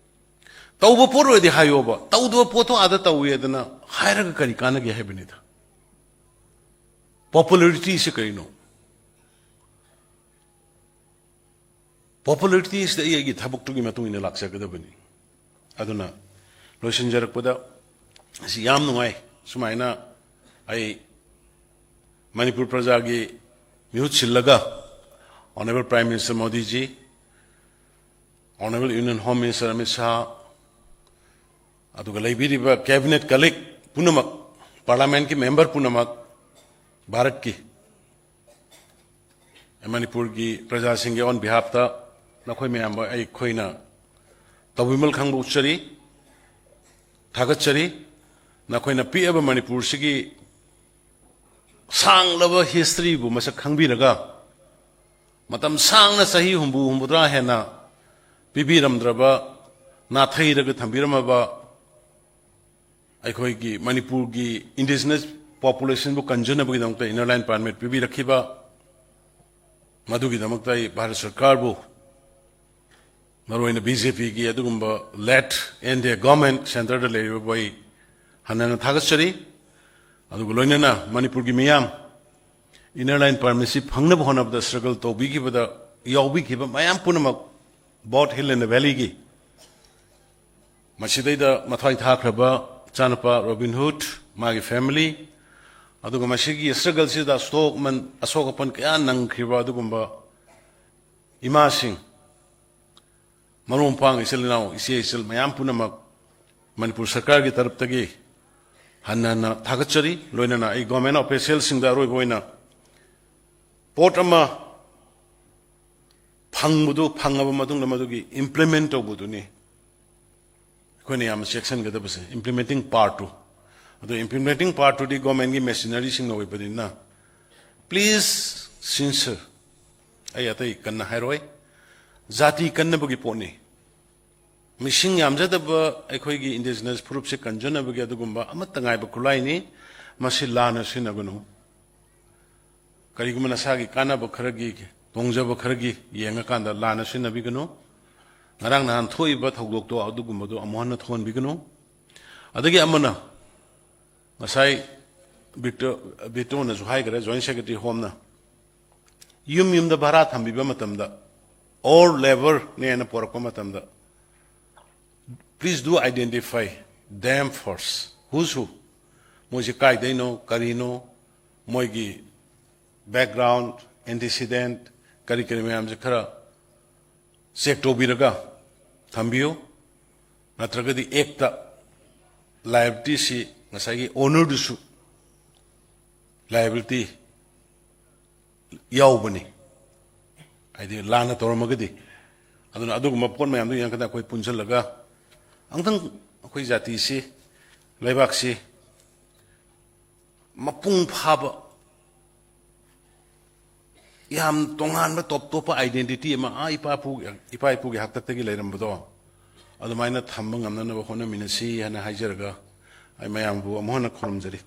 ꯇꯧꯕ ꯄꯣꯠ ꯑꯣꯏꯔꯗꯤ ꯍꯥꯏꯌꯣꯕ꯫ ꯇꯧꯗꯕ ꯄꯣꯠꯇꯣ ꯑꯥꯗ ꯇꯧꯏ ꯑꯗꯨꯅ ꯍꯥꯏꯔꯒ ꯀꯔꯤ ꯀꯥꯟꯅꯒꯦ ꯍꯥꯏꯕꯅꯤꯗ꯫ Popularity ꯁꯤ ꯀꯔꯤꯅꯣ? Popularity ꯁꯤꯗ ꯑꯩ ꯑꯩꯒꯤ ꯊꯕꯛꯇꯨꯒꯤ ꯃꯇꯨꯡ ꯏꯟꯅ ꯂꯥꯛꯆꯒꯗꯕꯅꯤ꯫ ꯑꯗꯨꯅ ꯂꯣꯏꯁꯤꯟꯖꯔꯛꯄꯗ ꯑꯁꯤ ꯌꯥꯝ ꯅꯨꯡꯉꯥꯏ꯫ ꯁꯨꯃꯥꯏꯅ ꯑꯩ ꯃꯅꯤꯄꯨꯔ ꯄ꯭ꯔꯖꯥꯒꯤ ꯃꯤꯍꯨꯠ ꯁꯤꯜꯂꯒ Honourable Prime Minister ꯃꯣꯗꯤꯖꯤ, Honourable Union Home Minister Amit Shah, ꯑꯗꯨꯒ ꯂꯩꯕꯤꯔꯤꯕ cabinet colleague ꯄꯨꯝꯅꯃꯛ, parliament ꯀꯤ member ꯄꯨꯝꯅꯃꯛ, ꯚꯥꯔꯠꯀꯤ, ꯃꯅꯤꯄꯨꯔꯒꯤ ꯄ꯭ꯔꯖꯥꯁꯤꯡꯒꯤ on behalf ꯇ ꯅꯈꯣꯏ ꯃꯌꯥꯝꯕꯨ ꯑꯩꯈꯣꯏꯅ ꯇꯧꯕꯤꯃꯜ ꯈꯪꯕ ꯎꯠꯆꯔꯤ, ꯊꯥꯒꯠꯆꯔꯤ꯫ ꯅꯈꯣꯏꯅ ꯄꯤꯛꯑꯕ ꯃꯅꯤꯄꯨꯔꯁꯤꯒꯤ ꯁꯥꯡꯂꯕ history ꯕꯨ ꯃꯁꯛ ꯈꯪꯕꯤꯔꯒ, ꯃꯇꯝ ꯁꯥꯡꯅ ꯆꯍꯤ ꯍꯨꯝꯐꯨ, ꯍꯨꯝꯐꯨꯇꯔꯥ ꯍꯦꯟꯅ ꯄꯤꯕꯤꯔꯝꯗ꯭ꯔꯕ, ꯅꯥꯊꯩꯔꯒ ꯊꯝꯕꯤꯔꯝꯃꯕ ꯑꯩꯈꯣꯏꯒꯤ ꯃꯅꯤꯄꯨꯔꯒꯤ indigenous population ꯕꯨ ꯀꯟꯖꯅꯕꯒꯤꯗꯃꯛꯇ Inner Line Permit ꯄꯤꯕꯤꯔꯛꯈꯤꯕ, ꯃꯗꯨꯒꯤꯗꯃꯛꯇ ꯑꯩ ꯚꯥꯔꯠ ꯁꯔꯀꯥꯔꯕꯨ, ꯃꯔꯨꯑꯣꯏꯅ B J P ꯒꯤ ꯑꯗꯨꯒꯨꯝꯕ led N D A government centre ꯗ ꯂꯩꯔꯤꯕꯕꯨ ꯑꯩ ꯍꯟꯅ ꯍꯟꯅ ꯊꯥꯒꯠꯆꯔꯤ꯫ ꯑꯗꯨꯒ ꯂꯣꯏꯅꯅ ꯃꯅꯤꯄꯨꯔꯒꯤ ꯃꯤꯌꯥꯝ Inner Line Permit ꯁꯤ ꯐꯪꯅꯕ ꯍꯣꯠꯅꯕꯗ struggle ꯇꯧꯕꯤꯈꯤꯕꯗ ꯌꯥꯎꯕꯤꯈꯤꯕ ꯃꯌꯥꯝ ꯄꯨꯝꯅꯃꯛ, both Hill and the Valley ꯒꯤ, ꯃꯁꯤꯗꯩꯗ ꯃꯊ꯭ꯋꯥꯏ ꯊꯥꯈ꯭ꯔꯕ ꯏꯆꯥꯅꯨꯄꯥ ꯔꯣꯕꯤꯟꯍꯨꯗ, ꯃꯥꯒꯤ family, ꯑꯗꯨꯒ ꯃꯁꯤꯒꯤ struggle ꯁꯤꯗ ꯑꯁꯣꯛ ꯑꯃꯟ, ꯑꯁꯣꯛ ꯑꯄꯟ ꯀꯌꯥ ꯅꯪꯈ꯭ꯔꯤꯕ ꯑꯗꯨꯒꯨꯝꯕ ꯏꯃꯥꯁꯤꯡ, ꯃꯔꯨꯞ ꯃꯄꯥꯡ, ꯏꯆꯤꯜ ꯏꯅꯥꯎ, ꯏꯆꯦ ꯏꯆꯜ ꯃꯌꯥꯝ ꯄꯨꯝꯅꯃꯛ ꯃꯅꯤꯄꯨꯔ ꯁꯔꯀꯥꯔꯒꯤ ꯇꯔꯞꯇꯒꯤ ꯍꯟꯅ ꯍꯟꯅ ꯊꯥꯒꯠꯆꯔꯤ꯫ ꯂꯣꯏꯅꯅ ꯑꯩ government official ꯁꯤꯡꯗ ꯑꯔꯣꯏꯕ ꯑꯣꯏꯅ ꯄꯣꯠ ꯑꯃ ꯐꯪꯕꯗꯨ, ꯐꯪꯉꯕ ꯃꯇꯨꯡꯗ ꯃꯗꯨꯒꯤ implement ꯇꯧꯕꯗꯨꯅꯤ ꯑꯩꯈꯣꯏꯅ ꯌꯥꯝꯅ ꯆꯦꯛꯁꯤꯟꯒꯗꯕꯁꯦ, implementing part ꯇꯨ꯫ ꯑꯗꯣ implementing part ꯇꯨꯗꯤ government ꯀꯤ machinery ꯁꯤꯡꯅ ꯑꯣꯏꯕꯅꯤꯅ, please, sincere, ꯑꯩ ꯑꯇꯩ ꯀꯟꯅ ꯍꯥꯏꯔꯣꯏ, ꯖꯥꯇꯤ ꯀꯟꯅꯕꯒꯤ ꯄꯣꯠꯅꯤ꯫ ꯃꯤꯁꯤꯡ ꯌꯥꯝꯖꯗꯕ ꯑꯩꯈꯣꯏꯒꯤ indigenous ꯐꯨꯔꯨꯞꯁꯦ ꯀꯟꯖꯅꯕꯒꯤ ꯑꯗꯨꯒꯨꯝꯕ ꯑꯃꯠꯇ ꯉꯥꯏꯕ ꯈꯨꯠꯂꯥꯏꯅꯤ꯫ ꯃꯁꯤ ꯂꯥꯟꯅ ꯁꯤꯖꯤꯟꯅꯒꯅꯨ꯫ ꯀꯔꯤꯒꯨꯝꯕ ꯅꯁꯥꯒꯤ ꯀꯥꯟꯅꯕ ꯈꯔꯒꯤ, ꯇꯣꯡꯖꯕ ꯈꯔꯒꯤ ꯌꯦꯡꯉꯀꯥꯟꯗ ꯂꯥꯟꯅ ꯁꯤꯖꯤꯟꯅꯕꯤꯒꯅꯨ꯫ ꯉꯔꯥꯡ ꯅꯍꯥꯟ ꯊꯣꯛꯏꯕ ꯊꯧꯗꯣꯛꯇꯣ ꯑꯗꯨꯒꯨꯝꯕꯗꯣ ꯑꯃꯨꯛ ꯍꯟꯅ ꯊꯣꯛꯍꯟꯕꯤꯒꯅꯨ꯫ ꯑꯗꯒꯤ ꯑꯃꯅ, ꯉꯁꯥꯏ ꯕꯤꯇꯣ, ꯕꯤꯇꯣꯅꯁꯨ ꯍꯥꯏꯈ꯭ꯔꯦ, Joint Secretary ꯍꯣꯝꯅ ꯌꯨꯝ ꯌꯨꯝꯗ ꯚꯔꯥ ꯊꯝꯕꯤꯕ ꯃꯇꯝꯗ, or labour ꯅꯦꯅ ꯄꯣꯔꯛꯄ ꯃꯇꯝꯗ, please do identify them first, who's who, ꯃꯣꯏꯁꯦ ꯀꯥꯏꯗꯩꯅꯣ, ꯀꯔꯤꯅꯣ, ꯃꯣꯏꯒꯤ background, antecedent, ꯀꯔꯤ ꯀꯔꯤ ꯃꯌꯥꯝꯁꯦ ꯈꯔ check ꯇꯧꯕꯤꯔꯒ ꯊꯝꯕꯤꯌꯨ꯫ ꯅꯠꯇ꯭ꯔꯒꯗꯤ ꯑꯦꯛꯇ liabilityꯁꯤ ꯉꯁꯥꯏꯒꯤ ownerꯗꯨꯁꯨ liability ꯌꯥꯎꯕꯅꯤ, ꯍꯥꯏꯗꯤ ꯂꯥꯟꯅ ꯇꯧꯔꯝꯃꯒꯗꯤ꯫ ꯑꯗꯨꯅ ꯑꯗꯨꯒꯨꯝꯕ ꯄꯣꯠ ꯃꯌꯥꯝꯗꯨ ꯌꯦꯡꯉꯀꯥꯟꯗ ꯑꯩꯈꯣꯏ ꯄꯨꯟꯁꯤꯜꯂꯒ ꯑꯃꯨꯛꯇꯪ ꯑꯩꯈꯣꯏ ꯖꯥꯇꯤꯁꯤ, ꯂꯩꯕꯥꯛꯁꯤ ꯃꯄꯨꯡ ꯐꯥꯕ, ꯌꯥꯝ ꯇꯣꯉꯥꯟꯕ top ꯇꯣꯞꯄ identity ꯑꯃ, ꯑꯥ ꯏꯄꯥ ꯏꯄꯨ, ꯏꯄꯥ ꯏꯄꯨꯒꯤ ꯍꯥꯛꯇꯛꯇꯒꯤ ꯂꯩꯔꯝꯕꯗꯣ, ꯑꯗꯨꯃꯥꯏꯅ ꯊꯝꯕ ꯉꯝꯅꯅꯕ ꯍꯣꯠꯅꯃꯤꯟꯅꯁꯤ ꯍꯥꯏꯅ ꯍꯥꯏꯖꯔꯒ ꯑꯩ ꯃꯌꯥꯝꯕꯨ ꯑꯃꯨꯛ ꯍꯟꯅ ꯈꯨꯔꯨꯝꯖꯔꯤ꯫